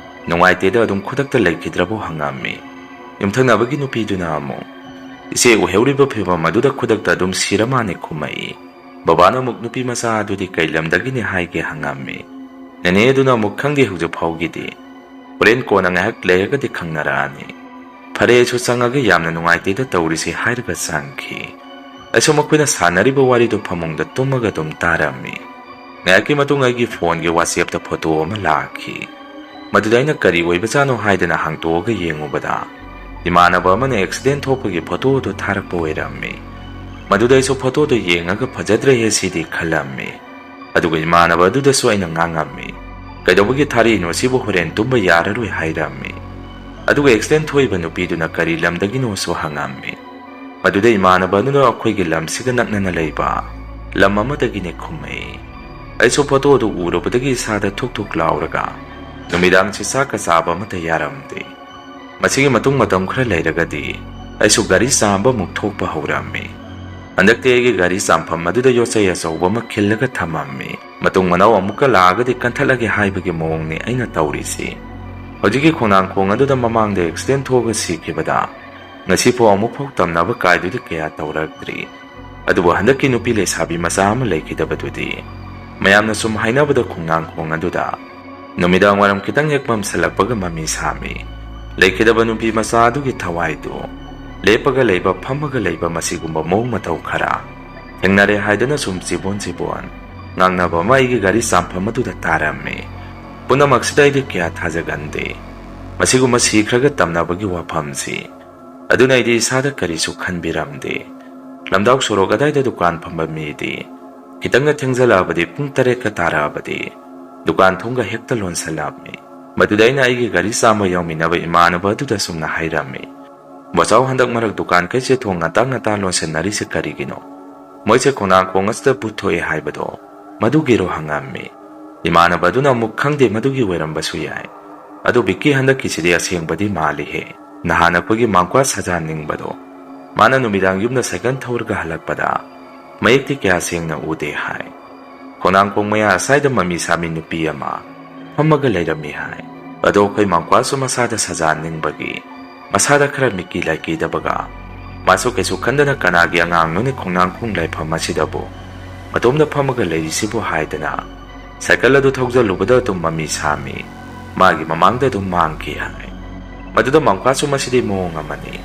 ꯅꯨꯡꯉꯥꯏꯇꯦꯗ, ꯑꯗꯨꯝ ꯈꯨꯗꯛꯇ ꯂꯩꯈꯤꯗ꯭ꯔꯕꯣ?" ꯍꯪꯉꯝꯃꯤ꯫ ꯌꯨꯝꯊꯪꯅꯕꯒꯤ ꯅꯨꯄꯤꯗꯨꯅ ꯑꯃꯨꯛ, "ꯏꯆꯦ, ꯎꯍꯧꯔꯤꯕ ꯐꯤꯕꯝ ꯑꯗꯨꯗ ꯈꯨꯗꯛꯇ ꯑꯗꯨꯝ ꯁꯤꯔ ꯃꯥꯅꯦ" ꯈꯨꯝꯃꯛꯏ꯫ ꯕꯕꯥꯅ ꯑꯃꯨꯛ, "ꯅꯨꯄꯤ ꯃꯆꯥ ꯑꯗꯨꯗꯤ ꯀꯩ ꯂꯝꯗꯒꯤꯅꯤ ꯍꯥꯏꯒꯦ?" ꯍꯪꯉꯝꯃꯤ꯫ ꯅꯦꯅꯦ ꯑꯗꯨꯅ ꯑꯃꯨꯛ, "ꯈꯪꯗꯦ ꯍꯧꯖꯤꯛ ꯐꯥꯎꯒꯤꯗꯤ꯫ ꯍꯣꯔꯦꯟ ꯀꯣꯟꯅ ꯉꯥꯏꯍꯥꯛ ꯂꯩꯔꯒꯗꯤ ꯈꯪꯅꯔꯛꯑꯅꯤ꯫ ꯐꯔꯦ, ꯑꯩꯁꯨ ꯆꯪꯉꯒꯦ, ꯌꯥꯝꯅ ꯅꯨꯡꯉꯥꯏꯇꯦꯗ ꯇꯧꯔꯤꯁꯤ" ꯍꯥꯏꯔꯒ ꯆꯪꯈꯤ꯫ ꯑꯩꯁꯨ ꯃꯈꯣꯏꯅ ꯁꯥꯟꯅꯔꯤꯕ ꯋꯥꯔꯤꯗꯨ ꯐꯃꯨꯡꯗ ꯇꯨꯝꯃꯒ ꯑꯗꯨꯝ ꯇꯥꯔꯝꯃꯤ꯫ ꯉꯥꯏꯍꯥꯛꯀꯤ ꯃꯇꯨꯡ ꯑꯩꯒꯤ ꯐꯣꯟꯒꯤ WhatsApp-ꯇ ꯐꯣꯇꯣ ꯑꯃ ꯂꯥꯛꯈꯤ꯫ ꯃꯗꯨꯗ ꯑꯩꯅ ꯀꯔꯤ ꯑꯣꯏꯕꯖꯥꯠꯅꯣ ꯍꯥꯏꯗꯅ ꯍꯥꯡꯇꯣꯛꯑꯒ ꯌꯦꯡꯉꯨꯕꯗ, ꯏꯃꯥꯟꯅꯕ ꯑꯃꯅ ꯑꯦꯛꯁꯤꯗꯦꯟ ꯊꯣꯛꯄꯒꯤ ꯐꯣꯇꯣ ꯑꯗꯨ ꯊꯥꯔꯛꯄ ꯑꯣꯏꯔꯝꯃꯤ꯫ ꯃꯗꯨꯗ ꯑꯩꯁꯨ ꯐꯣꯇꯣꯗꯨ ꯌꯦꯡꯉꯒ "ꯐꯖꯗ꯭ꯔꯦꯍꯦ ꯁꯤꯗꯤ" ꯈꯜꯂꯝꯃꯤ꯫ ꯑꯗꯨꯒ ꯏꯃꯥꯟꯅꯕ ꯑꯗꯨꯗꯁꯨ ꯑꯩꯅ ꯉꯥꯡꯉꯝꯃꯤ, "ꯀꯩꯗꯧꯕꯒꯤ ꯊꯥꯔꯛꯏꯅꯣ? ꯁꯤꯕꯨ ꯍꯣꯔꯦꯟ ꯇꯨꯝꯕ ꯌꯥꯔꯔꯣꯏ" ꯍꯥꯏꯔꯝꯃꯤ꯫ ꯑꯗꯨꯒ ꯑꯦꯛꯁꯤꯗꯦꯟ ꯊꯣꯛꯏꯕ ꯅꯨꯄꯤꯗꯨꯅ ꯀꯔꯤ ꯂꯝꯗꯒꯤꯅꯣꯁꯨ ꯍꯪꯉꯝꯃꯤ꯫ ꯃꯗꯨꯗ ꯏꯃꯥꯟꯅꯕ ꯑꯗꯨꯅ "ꯑꯩꯈꯣꯏꯒꯤ ꯂꯝꯁꯤꯒ ꯅꯛꯅꯅ ꯂꯩꯕ ꯂꯝ ꯑꯃꯗꯒꯤꯅꯤ" ꯈꯨꯝꯃꯛꯏ꯫ ꯑꯩꯁꯨ ꯐꯣꯇꯣꯗꯨ ꯎꯔꯨꯕꯗꯒꯤ ꯏꯁꯥꯗ ꯊꯨꯛ ꯊꯨꯛ ꯂꯥꯎꯔꯒ ꯅꯨꯃꯤꯗꯥꯡꯁꯤ ꯆꯥꯛꯀ ꯆꯥꯕ ꯑꯃꯠꯇ ꯌꯥꯔꯝꯗꯦ꯫ ꯃꯁꯤꯒꯤ ꯃꯇꯨꯡ ꯃꯇꯝ ꯈꯔ ꯂꯩꯔꯒꯗꯤ ꯑꯩꯁꯨ ꯒꯥꯔꯤ ꯆꯥꯝꯕ ꯑꯃꯨꯛ ꯊꯣꯛꯄ ꯍꯧꯔꯝꯃꯤ꯫ ꯍꯟꯗꯛꯇꯤ ꯑꯩꯒꯤ ꯒꯥꯔꯤ ꯆꯥꯝꯐꯝ ꯑꯗꯨꯗ ꯌꯣꯠꯆꯩ ꯑꯆꯧꯕ ꯑꯃ ꯈꯤꯜꯂꯒ ꯊꯝꯃꯝꯃꯤ꯫ ꯃꯇꯨꯡ ꯃꯅꯥꯎ ꯑꯃꯨꯛꯀ ꯂꯥꯛꯑꯒꯗꯤ ꯀꯟꯊꯠꯂꯒꯦ ꯍꯥꯏꯕꯒꯤ ꯃꯑꯣꯡꯅꯤ ꯑꯩꯅ ꯇꯧꯔꯤꯁꯤ꯫ ꯍꯧꯖꯤꯛꯀꯤ ꯈꯣꯡꯅꯥꯡꯈꯣꯡ ꯑꯗꯨꯗ ꯃꯃꯥꯡꯗ ꯑꯦꯛꯁꯤꯗꯦꯟ ꯊꯣꯛꯑꯒ ꯁꯤꯈꯤꯕꯗ ꯉꯁꯤꯐꯥꯎ ꯑꯃꯨꯛꯐꯥꯎ ꯇꯝꯅꯕ ꯀꯥꯏꯗꯨꯗꯤ ꯀꯌꯥ ꯇꯧꯔꯛꯇ꯭ꯔꯤ꯫ ꯑꯗꯨꯕꯨ ꯍꯟꯗꯛꯀꯤ ꯅꯨꯄꯤ ꯂꯩꯁꯥꯕꯤ ꯃꯆꯥ ꯑꯃ ꯂꯩꯈꯤꯗꯕꯗꯨꯗꯤ ꯃꯌꯥꯝꯅ ꯁꯨꯝ ꯍꯥꯏꯅꯕꯗ ꯈꯣꯡꯅꯥꯡꯈꯣꯡ ꯑꯗꯨꯗ ꯅꯨꯃꯤꯗꯥꯡ ꯋꯥꯏꯔꯝ ꯈꯤꯇꯪ ꯍꯦꯛ ꯃꯝꯁꯤꯜꯂꯛꯄꯒ ꯃꯃꯤ ꯁꯥꯝꯃꯤ꯫ ꯂꯩꯈꯤꯗꯕ ꯅꯨꯄꯤ ꯃꯆꯥ ꯑꯗꯨꯒꯤ ꯊꯋꯥꯏꯗꯨ ꯂꯦꯞꯄꯒ ꯂꯩꯕ, ꯐꯝꯃꯒ ꯂꯩꯕ, ꯃꯁꯤꯒꯨꯝꯕ ꯃꯑꯣꯡ ꯃꯇꯧ ꯈꯔ ꯊꯦꯡꯅꯔꯦ ꯍꯥꯏꯗꯅ ꯁꯨꯝ ꯆꯤꯕꯣꯟ ꯆꯤꯕꯣꯟ ꯉꯥꯡꯅꯕ ꯑꯃ ꯑꯩꯒꯤ ꯒꯥꯔꯤ ꯆꯥꯝꯐꯝ ꯑꯗꯨꯗ ꯇꯥꯔꯝꯃꯤ꯫ ꯄꯨꯝꯅꯃꯛꯁꯤꯗ ꯑꯩꯗꯤ ꯀꯌꯥ ꯊꯥꯖꯒꯟꯗꯦ꯫ ꯃꯁꯤꯒꯨꯝꯕ ꯁꯤꯈ꯭ꯔꯒ ꯇꯝꯅꯕꯒꯤ ꯋꯥꯐꯝꯁꯤ꯫ ꯑꯗꯨꯅ ꯑꯩꯗꯤ ꯏꯁꯥꯗ ꯀꯔꯤꯁꯨ ꯈꯟꯕꯤꯔꯝꯗꯦ꯫ ꯂꯝꯗꯥꯎ ꯁꯣꯔꯣꯛ ꯑꯗꯥꯏꯗ ꯗꯨꯀꯥꯟ ꯐꯝꯕ ꯃꯤꯗꯤ ꯈꯤꯇꯪꯒ ꯊꯦꯡꯖꯜꯂꯛꯑꯕꯗꯤ, ꯄꯨꯡ ꯇꯔꯦꯠꯀ ꯇꯥꯔꯛꯑꯕꯗꯤ ꯗꯨꯀꯥꯟ ꯊꯣꯡꯒ ꯍꯦꯛꯇ ꯂꯣꯟꯁꯜꯂꯝꯃꯤ꯫ ꯃꯗꯨꯗ ꯑꯩꯅ ꯑꯩꯒꯤ ꯒꯥꯔꯤ ꯆꯥꯝꯕ ꯌꯥꯎꯃꯤꯟꯅꯕ ꯏꯃꯥꯟꯅꯕ ꯑꯗꯨꯗ ꯁꯨꯝꯅ ꯍꯥꯏꯔꯝꯃꯤ, "ꯕꯣꯆꯥꯎ, ꯍꯟꯗꯛ ꯃꯔꯛ ꯗꯨꯀꯥꯟ ꯀꯩꯁꯦ ꯊꯣꯡ ꯉꯟꯇꯥ ꯉꯟꯇꯥ ꯂꯣꯟꯁꯤꯟꯅꯔꯤꯁꯦ ꯀꯔꯤꯒꯤꯅꯣ? ꯃꯣꯏꯁꯦ ꯈꯣꯡꯅꯥꯡ ꯈꯣꯡ ꯑꯁꯤꯗ ꯚꯨꯠ ꯊꯣꯛꯑꯦ ꯍꯥꯏꯕꯗꯣ ꯃꯗꯨꯒꯤꯔꯣ?" ꯍꯪꯉꯝꯃꯤ꯫ ꯏꯃꯥꯟꯅꯕ ꯑꯗꯨꯅ ꯑꯃꯨꯛ, "ꯈꯪꯗꯦ, ꯃꯗꯨꯒꯤ ꯑꯣꯏꯔꯝꯕꯁꯨ ꯌꯥꯏ꯫ ꯑꯗꯣ ꯕꯤꯛꯀꯤ, ꯍꯟꯗꯛꯀꯤꯁꯤꯗꯤ ꯑꯁꯦꯡꯕꯗꯤ ꯃꯥꯜꯂꯤꯍꯦ꯫ ꯅꯍꯥꯟ ꯑꯩꯈꯣꯏꯒꯤ ꯃꯥꯡꯀ꯭ꯋꯥ ꯁꯖꯥꯟ ꯅꯤꯡꯕꯗꯣ, ꯃꯥꯅ ꯅꯨꯃꯤꯗꯥꯡ ꯌꯨꯝꯗ ꯁꯥꯏꯀꯜ ꯊꯧꯔꯒ ꯍꯜꯂꯛꯄꯗ ꯃꯌꯦꯛꯇꯤ ꯀꯌꯥ ꯁꯦꯡꯅ ꯎꯗꯦ ꯍꯥꯏ꯫ ꯈꯣꯡꯅꯥꯡꯈꯣꯡ ꯃꯌꯥ ꯑꯁ꯭ꯋꯥꯏꯗ ꯃꯃꯤ ꯁꯥꯃꯤ ꯅꯨꯄꯤ ꯑꯃ ꯐꯝꯃꯒ ꯂꯩꯔꯝꯃꯤ ꯍꯥꯏ꯫ ꯑꯗꯣ ꯑꯩꯈꯣꯏ ꯃꯥꯡꯀ꯭ꯋꯥꯁꯨ ꯃꯁꯥꯗ ꯁꯖꯥꯟ ꯅꯤꯡꯕꯒꯤ ꯃꯁꯥꯗ ꯈꯔ ꯃꯤꯀꯤ ꯂꯥꯏꯀꯤꯗꯕꯒ ꯃꯥꯁꯨ ꯀꯩꯁꯨ ꯈꯟꯗꯅ ꯀꯅꯥꯒꯤ ꯑꯉꯥꯡꯅꯣꯅꯦ ꯈꯣꯡꯅꯥꯡꯈꯣꯡ ꯂꯥꯏꯐꯝ ꯑꯁꯤꯗꯕꯨ ꯃꯇꯣꯝꯗ ꯐꯝꯃꯒ ꯂꯩꯔꯤꯁꯤꯕꯨ ꯍꯥꯏꯗꯅ ꯁꯥꯏꯀꯜ ꯑꯗꯨ ꯊꯧꯖꯜꯂꯨꯕꯗ ꯑꯗꯨꯝ ꯃꯃꯤ ꯁꯥꯃꯤ ꯃꯥꯒꯤ ꯃꯃꯥꯡꯗ ꯑꯗꯨꯝ ꯃꯥꯡꯈꯤ ꯍꯥꯏ꯫ ꯃꯗꯨꯗ ꯃꯥꯡꯀ꯭ꯋꯥꯁꯨ ꯃꯁꯤꯗꯤ ꯃꯑꯣꯡ ꯑꯃꯅꯤ꯫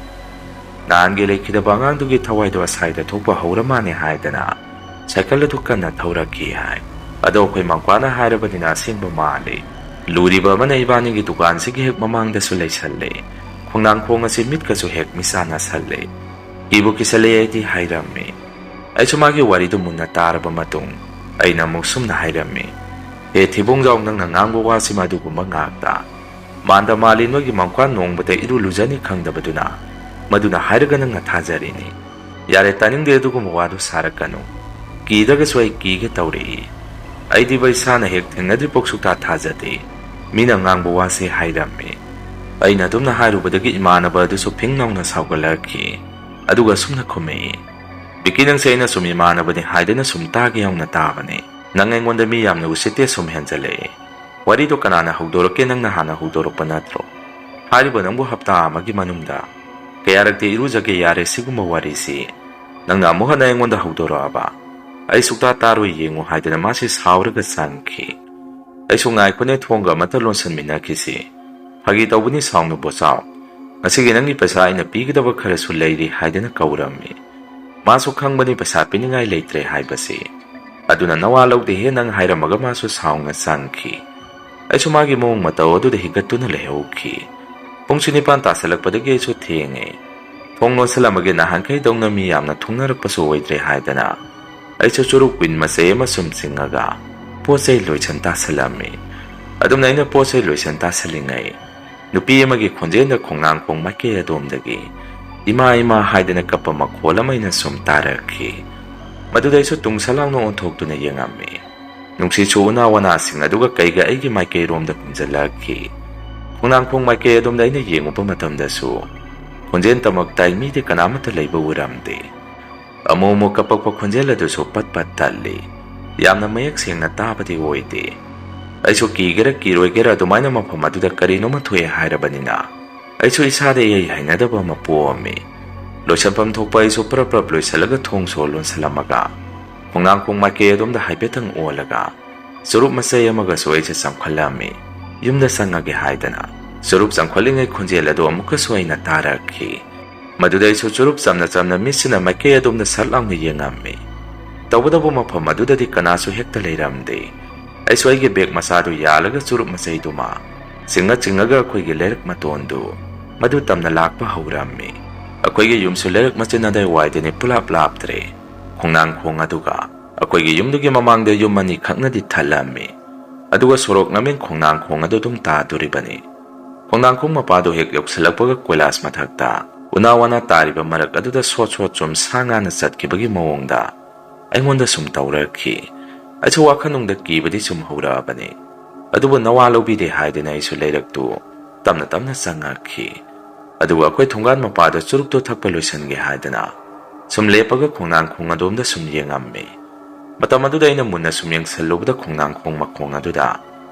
ꯅꯍꯥꯟꯒꯤ ꯂꯩꯈꯤꯗꯕ ꯑꯉꯥꯡꯗꯨꯒꯤ ꯊꯋꯥꯏꯗꯣ ꯑꯁ꯭ꯋꯥꯏꯗ ꯊꯣꯛꯄ ꯍꯧꯔ ꯃꯥꯅꯦ ꯍꯥꯏꯗꯅ ꯁꯥꯏꯀꯜ ꯑꯗꯨ ꯀꯟꯅ ꯊꯧꯔꯛꯈꯤ ꯍꯥꯏ꯫ ꯑꯗꯣ ꯑꯩꯈꯣꯏ ꯃꯥꯡꯀ꯭ꯋꯥꯅ ꯍꯥꯏꯔꯕꯅꯤꯅ ꯑꯁꯦꯡꯕ ꯃꯥꯜꯂꯤ꯫ ꯂꯨꯔꯤꯕ ꯑꯃꯅ ꯏꯕꯥꯅꯤꯒꯤ ꯗꯨꯀꯥꯟꯁꯤꯒꯤ ꯍꯦꯛ ꯃꯃꯥꯡꯗꯁꯨ ꯂꯩꯁꯜꯂꯦ꯫ ꯈꯣꯡꯅꯥꯡꯈꯣꯡ ꯑꯁꯤ ꯃꯤꯠꯀꯁꯨ ꯍꯦꯛ ꯃꯤꯆꯥꯟꯅꯁꯜꯂꯦ꯫ ꯀꯤꯕꯨ ꯀꯤꯁꯜꯂꯦ ꯑꯩꯗꯤ ꯍꯥꯏꯔꯝꯃꯤ꯫ ꯑꯩꯁꯨ ꯃꯥꯒꯤ ꯋꯥꯔꯤꯗꯨ ꯃꯨꯟꯅ ꯇꯥꯔꯕ ꯃꯇꯨꯡ ꯑꯩꯅ ꯑꯃꯨꯛ ꯁꯨꯝꯅ ꯍꯥꯏꯔꯝꯃꯤ, "ꯍꯦ ꯊꯤꯕꯣꯡꯖꯥꯎ, ꯅꯪꯅ ꯉꯥꯡꯕ ꯋꯥꯁꯤ ꯃꯗꯨꯒꯨꯝꯕ ꯉꯥꯛꯇ꯫ ꯃꯥꯟꯗ ꯃꯥꯜꯂꯤ ꯅꯣꯏꯒꯤ ꯃꯥꯡꯀ꯭ꯋꯥ ꯅꯣꯡꯃꯇ ꯏꯔꯨ ꯂꯨꯖꯅꯤ ꯈꯪꯗꯕꯗꯨꯅ ꯃꯗꯨꯅ ꯍꯥꯏꯔꯒ ꯅꯪꯅ ꯊꯥꯖꯔꯤꯅꯤ꯫ ꯌꯥꯔꯦ, ꯇꯥꯅꯤꯡꯗꯦ ꯑꯗꯨꯒꯨꯝꯕ ꯋꯥꯗꯨ ꯁꯥꯔꯛꯀꯅꯨ꯫ ꯀꯤꯗ꯭ꯔꯒꯁꯨ ꯑꯩ ꯀꯤꯒꯦ ꯇꯧꯔꯛꯏ꯫ ꯑꯩꯗꯤꯕ ꯏꯁꯥꯅ ꯍꯦꯛ ꯊꯦꯡꯅꯗ꯭ꯔꯤꯐꯥꯎ ꯁꯨꯛꯊꯥ ꯊꯥꯖꯗꯦ꯫ ꯃꯤꯅ ꯉꯥꯡꯕ ꯋꯥꯁꯤ ꯍꯥꯏꯔꯝꯃꯤ꯫" ꯑꯩꯅ ꯑꯗꯨꯝꯅ ꯍꯥꯏꯔꯨꯕꯗꯒꯤ ꯏꯃꯥꯟꯅꯕ ꯑꯗꯨꯁꯨ ꯐꯤꯡ ꯂꯥꯎꯅ ꯁꯥꯎꯒꯠꯂꯛꯈꯤ꯫ ꯑꯗꯨꯒ ꯁꯨꯝꯅ ꯈꯨꯝꯃꯛꯏ, "ꯕꯤꯀꯤ, ꯅꯪꯁꯦ ꯑꯩꯅ ꯁꯨꯝ ꯏꯃꯥꯟꯅꯕꯅꯤ ꯍꯥꯏꯗꯅ ꯁꯨꯝ ꯇꯥꯒꯦ ꯌꯥꯎꯅ ꯇꯥꯕꯅꯤ꯫ ꯅꯪ ꯑꯩꯉꯣꯟꯗ ꯃꯤ ꯌꯥꯝꯅ ꯎꯁꯤꯠꯇꯦ ꯁꯨꯝ ꯍꯦꯟꯖꯜꯂꯛꯑꯦ꯫ ꯋꯥꯔꯤꯗꯣ ꯀꯅꯥꯅ ꯍꯧꯗꯣꯔꯛꯀꯦ? ꯅꯪꯅ ꯍꯥꯟꯅ ꯍꯧꯗꯣꯔꯛꯄ ꯅꯠꯇ꯭ꯔꯣ? ꯍꯥꯏꯔꯤꯕ ꯅꯪꯕꯨ ꯍꯞꯇꯥ ꯑꯃꯒꯤ ꯃꯅꯨꯡꯗ ꯀꯌꯥꯔꯛꯇꯤ ꯏꯔꯨꯖꯒꯦ? ꯌꯥꯔꯦ, ꯁꯤꯒꯨꯝꯕ ꯋꯥꯔꯤꯁꯤ ꯅꯪꯅ ꯑꯃꯨꯛ ꯍꯟꯅ ꯑꯩꯉꯣꯟꯗ ꯍꯧꯗꯣꯔꯛꯑꯕ? ꯑꯩ ꯁꯨꯛꯇꯥ ꯇꯥꯔꯣꯏ, ꯌꯦꯡꯉꯨ" ꯍꯥꯏꯗꯅ ꯃꯥꯁꯤ ꯁꯥꯎꯔꯒ ꯆꯪꯈꯤ꯫ ꯑꯩꯁꯨ, "ꯉꯥꯏꯈꯣꯅꯦ, ꯊꯣꯡꯒ ꯑꯃꯠꯇ ꯂꯣꯟꯁꯟꯃꯤꯟꯅꯈꯤꯁꯤ꯫ ꯐꯥꯒꯤ ꯇꯧꯕꯅꯤ, ꯁꯥꯎꯅꯨ ꯕꯣꯆꯥꯎ꯫ ꯉꯁꯤꯒꯤ ꯅꯪꯒꯤ ꯄꯩꯁꯥ ꯑꯩꯅ ꯄꯤꯒꯗꯕ ꯈꯔꯁꯨ ꯂꯩꯔꯤ" ꯍꯥꯏꯗꯅ ꯀꯧꯔꯝꯃꯤ꯫ ꯃꯥꯁꯨ ꯈꯪꯕꯅꯤ ꯄꯩꯁꯥ ꯄꯤꯅꯤꯡꯉꯥꯏ ꯂꯩꯇ꯭ꯔꯦ ꯍꯥꯏꯕꯁꯤ꯫ ꯑꯗꯨꯅ ꯅꯋꯥ ꯂꯧꯗꯦꯍꯦ ꯅꯪ ꯍꯥꯏꯔꯝꯃꯒ ꯃꯥꯁꯨ ꯁꯥꯎꯅ ꯆꯪꯈꯤ꯫ ꯑꯩꯁꯨ ꯃꯥꯒꯤ ꯃꯑꯣꯡ ꯃꯇꯧ ꯑꯗꯨꯗ ꯍꯤꯒꯠꯇꯨꯅ ꯂꯩꯍꯧꯈꯤ꯫ ꯄꯨꯡꯁꯨ ꯅꯤꯄꯥꯟ ꯇꯥꯁꯜꯂꯛꯄꯗꯒꯤ ꯑꯩꯁꯨ ꯊꯦꯡꯉꯦ꯫ ꯊꯣꯡ ꯂꯣꯟꯁꯤꯜꯂꯝꯃꯒꯦ, ꯅꯍꯥꯟꯈꯩꯗꯧꯅ ꯃꯤ ꯌꯥꯝꯅ ꯊꯨꯡꯅꯔꯛꯄꯁꯨ ꯑꯣꯏꯗ꯭ꯔꯦ ꯍꯥꯏꯗꯅ ꯑꯩꯁꯨ ꯆꯨꯔꯨꯞ ꯀꯨꯏꯟ ꯃꯆꯩ ꯑꯃ ꯁꯨꯝ ꯆꯤꯡꯉꯒ ꯄꯣꯠ ꯆꯩ ꯂꯣꯏꯁꯟ ꯇꯥꯁꯜꯂꯝꯃꯤ꯫ ꯑꯗꯨꯝꯅ ꯑꯩꯅ ꯄꯣꯠ ꯆꯩ ꯂꯣꯏꯁꯟ ꯇꯥꯁꯜꯂꯤꯉꯩ, ꯅꯨꯄꯤ ꯑꯃꯒꯤ ꯈꯣꯟꯖꯦꯜꯗ ꯈꯣꯡꯅꯥꯡꯈꯣꯡ ꯃꯥꯏꯀꯩ ꯑꯗꯣꯝꯗꯒꯤ "ꯏꯃꯥ, ꯏꯃꯥ" ꯍꯥꯏꯗꯅ ꯀꯞꯄ ꯃꯈꯣꯜ ꯑꯃ ꯑꯩꯅ ꯁꯨꯝ ꯇꯥꯔꯛꯈꯤ꯫ ꯃꯗꯨꯗ ꯑꯩꯁꯨ ꯇꯨꯡꯁ ꯂꯥꯎꯅ ꯑꯣꯟꯊꯣꯛꯇꯨꯅ ꯌꯦꯡꯉꯝꯃꯤ꯫ ꯅꯨꯡꯁꯤꯠꯁꯨ ꯎꯅꯥ ꯋꯥꯅꯥꯁꯤꯡ ꯑꯗꯨꯒ ꯀꯩꯒ ꯑꯩꯒꯤ ꯃꯥꯏꯀꯩꯔꯣꯝꯗ ꯍꯨꯝꯖꯤꯜꯂꯛꯈꯤ꯫ ꯈꯣꯡꯅꯥꯡꯈꯣꯡ ꯃꯥꯏꯀꯩ ꯑꯗꯣꯝꯗ ꯑꯩꯅ ꯌꯦꯡꯉꯨꯕ ꯃꯇꯝꯗꯁꯨ ꯈꯣꯟꯖꯦꯜ ꯇꯃꯛ ꯇꯥꯏ, ꯃꯤꯗꯤ ꯀꯅꯥꯃꯠꯇ ꯂꯩꯕ ꯎꯔꯝꯗꯦ꯫ ꯑꯃꯨꯛ ꯑꯃꯨꯛ ꯀꯞꯄꯛꯄ ꯈꯣꯟꯖꯦꯜ ꯑꯗꯨꯁꯨ ꯄꯠ ꯄꯠ ꯇꯠꯂꯤ꯫ ꯌꯥꯝꯅ ꯃꯌꯦꯛ ꯁꯦꯡꯅ ꯇꯥꯕꯗꯤ ꯑꯣꯏꯗꯦ꯫ ꯑꯩꯁꯨ ꯀꯤꯒꯦꯔꯥ ꯀꯤꯔꯣꯏꯒꯦꯔꯥ ꯑꯗꯨꯃꯥꯏꯅ ꯃꯐꯝ ꯑꯗꯨꯗ ꯀꯔꯤꯅꯣꯃ ꯊꯣꯛꯑꯦ ꯍꯥꯏꯔꯕꯅꯤꯅ, ꯑꯩꯁꯨ ꯏꯁꯥꯗ ꯏꯍꯩ ꯍꯩꯅꯗꯕ ꯑꯃ ꯄꯣꯛꯑꯝꯃꯤ꯫ ꯂꯣꯏꯁꯤꯟꯐꯝ ꯊꯣꯛꯄ ꯑꯩꯁꯨ ꯄ꯭ꯔꯞ ꯄ꯭ꯔꯞ ꯂꯣꯏꯁꯤꯜꯂꯒ ꯊꯣꯡꯁꯨ ꯂꯣꯟꯁꯤꯜꯂꯝꯃꯒ, ꯈꯣꯡꯅꯥꯡꯈꯣꯡ ꯃꯥꯏꯀꯩ ꯑꯗꯣꯝꯗ ꯍꯥꯏꯐꯦꯠꯇꯪ ꯑꯣꯜꯂꯒ, ꯆꯨꯔꯨꯞ ꯃꯆꯩ ꯑꯃꯒꯁꯨ ꯑꯩꯁꯦ ꯆꯪꯈꯠꯂꯝꯃꯤ꯫ ꯌꯨꯝꯗ ꯆꯪꯉꯒꯦ ꯍꯥꯏꯗꯅ ꯆꯨꯔꯨꯞ ꯆꯪꯈꯠꯂꯤꯉꯩ ꯈꯣꯟꯖꯦꯜ ꯑꯗꯨ ꯑꯃꯨꯛꯀꯁꯨ ꯑꯩꯅ ꯇꯥꯔꯛꯈꯤ꯫ ꯃꯗꯨꯗ ꯑꯩꯁꯨ ꯆꯨꯔꯨꯞ ꯆꯝꯅ ꯆꯝꯅ ꯃꯤꯠꯁꯤꯅ ꯃꯥꯏꯀꯩ ꯑꯗꯣꯝꯗ ꯁꯠ ꯂꯥꯎꯅ ꯌꯦꯡꯉꯝꯃꯤ꯫ ꯇꯧꯕꯇꯕꯨ ꯃꯐꯝ ꯑꯗꯨꯗꯗꯤ ꯀꯅꯥꯁꯨ ꯍꯦꯛꯇ ꯂꯩꯔꯝꯗꯦ꯫ ꯑꯩꯁꯨ ꯑꯩꯒꯤ ꯕꯦꯒ ꯃꯆꯥꯗꯨ ꯌꯥꯜꯂꯒ ꯆꯨꯔꯨꯞ ꯃꯆꯩꯗꯨꯃ ꯆꯤꯡꯉ ꯆꯤꯡꯉꯒ ꯑꯩꯈꯣꯏꯒꯤ ꯂꯩꯔꯛ ꯃꯇꯣꯟꯗꯨ ꯃꯗꯨ ꯇꯝꯅ ꯂꯥꯛꯄ ꯍꯧꯔꯝꯃꯤ꯫ ꯑꯩꯈꯣꯏꯒꯤ ꯌꯨꯝꯁꯨ ꯂꯩꯔꯛ ꯃꯆꯤꯟ ꯑꯗꯥꯏ ꯋꯥꯏꯗꯅꯤ, ꯄꯨꯂꯥꯞ ꯂꯥꯞꯇ꯭ꯔꯦ꯫ ꯈꯣꯡꯅꯥꯡꯈꯣꯡ ꯑꯗꯨꯒ ꯑꯩꯈꯣꯏꯒꯤ ꯌꯨꯝꯗꯨꯒꯤ ꯃꯃꯥꯡꯗ ꯌꯨꯝ ꯑꯅꯤꯈꯛꯅꯗꯤ ꯊꯜꯂꯝꯃꯤ꯫ ꯑꯗꯨꯒ ꯁꯣꯔꯣꯛ ꯂꯝꯕꯦꯟ ꯈꯣꯡꯅꯥꯡꯈꯣꯡ ꯑꯗꯨ ꯑꯗꯨꯝ ꯇꯥꯗꯣꯔꯤꯕꯅꯤ꯫ ꯈꯣꯡꯅꯥꯡꯈꯣꯡ ꯃꯄꯥꯗꯨ ꯍꯦꯛ ꯌꯧꯁꯤꯜꯂꯛꯄꯒ ꯀꯣꯏꯂꯥꯁ ꯃꯊꯛꯇ ꯎꯅꯥ ꯋꯥꯅꯥ ꯇꯥꯔꯤꯕ ꯃꯔꯛ ꯑꯗꯨꯗ ꯁꯣꯠ ꯁꯣꯠ ꯆꯨꯝ ꯁꯥ ꯉꯥꯅ ꯆꯠꯈꯤꯕꯒꯤ ꯃꯑꯣꯡꯗ ꯑꯩꯉꯣꯟꯗ ꯁꯨꯝ ꯇꯧꯔꯛꯈꯤ꯫ ꯑꯩꯁꯨ ꯋꯥꯈꯜꯅꯨꯡꯗ ꯀꯤꯕꯗꯤ ꯁꯨꯝ ꯍꯧꯔꯛꯑꯕꯅꯤ꯫ ꯑꯗꯨꯕꯨ ꯅꯋꯥ ꯂꯧꯕꯤꯗꯦ ꯍꯥꯏꯗꯨꯅ ꯑꯩꯁꯨ ꯂꯩꯔꯛꯇꯨ ꯇꯞꯅ ꯇꯞꯅ ꯆꯪꯉꯛꯈꯤ꯫ ꯑꯗꯨꯒ ꯑꯩꯈꯣꯏ ꯊꯣꯡꯒꯥꯟ ꯃꯄꯥꯗ ꯆꯨꯔꯨꯞꯇꯨ ꯊꯛꯄ ꯂꯣꯏꯁꯤꯟꯒꯦ ꯍꯥꯏꯗꯅ ꯁꯨꯝ ꯂꯦꯞꯄꯒ ꯈꯣꯡꯅꯥꯡꯈꯣꯡ ꯑꯗꯣꯝꯗ ꯁꯨꯝ ꯌꯦꯡꯉꯝꯃꯤ꯫ ꯃꯇꯝ ꯑꯗꯨꯗ ꯑꯩꯅ ꯃꯨꯟꯅ ꯁꯨꯝ ꯌꯦꯡꯁꯜꯂꯨꯕꯗ ꯈꯣꯡꯅꯥꯡꯈꯣꯡ ꯃꯈꯣꯡ ꯑꯗꯨꯗ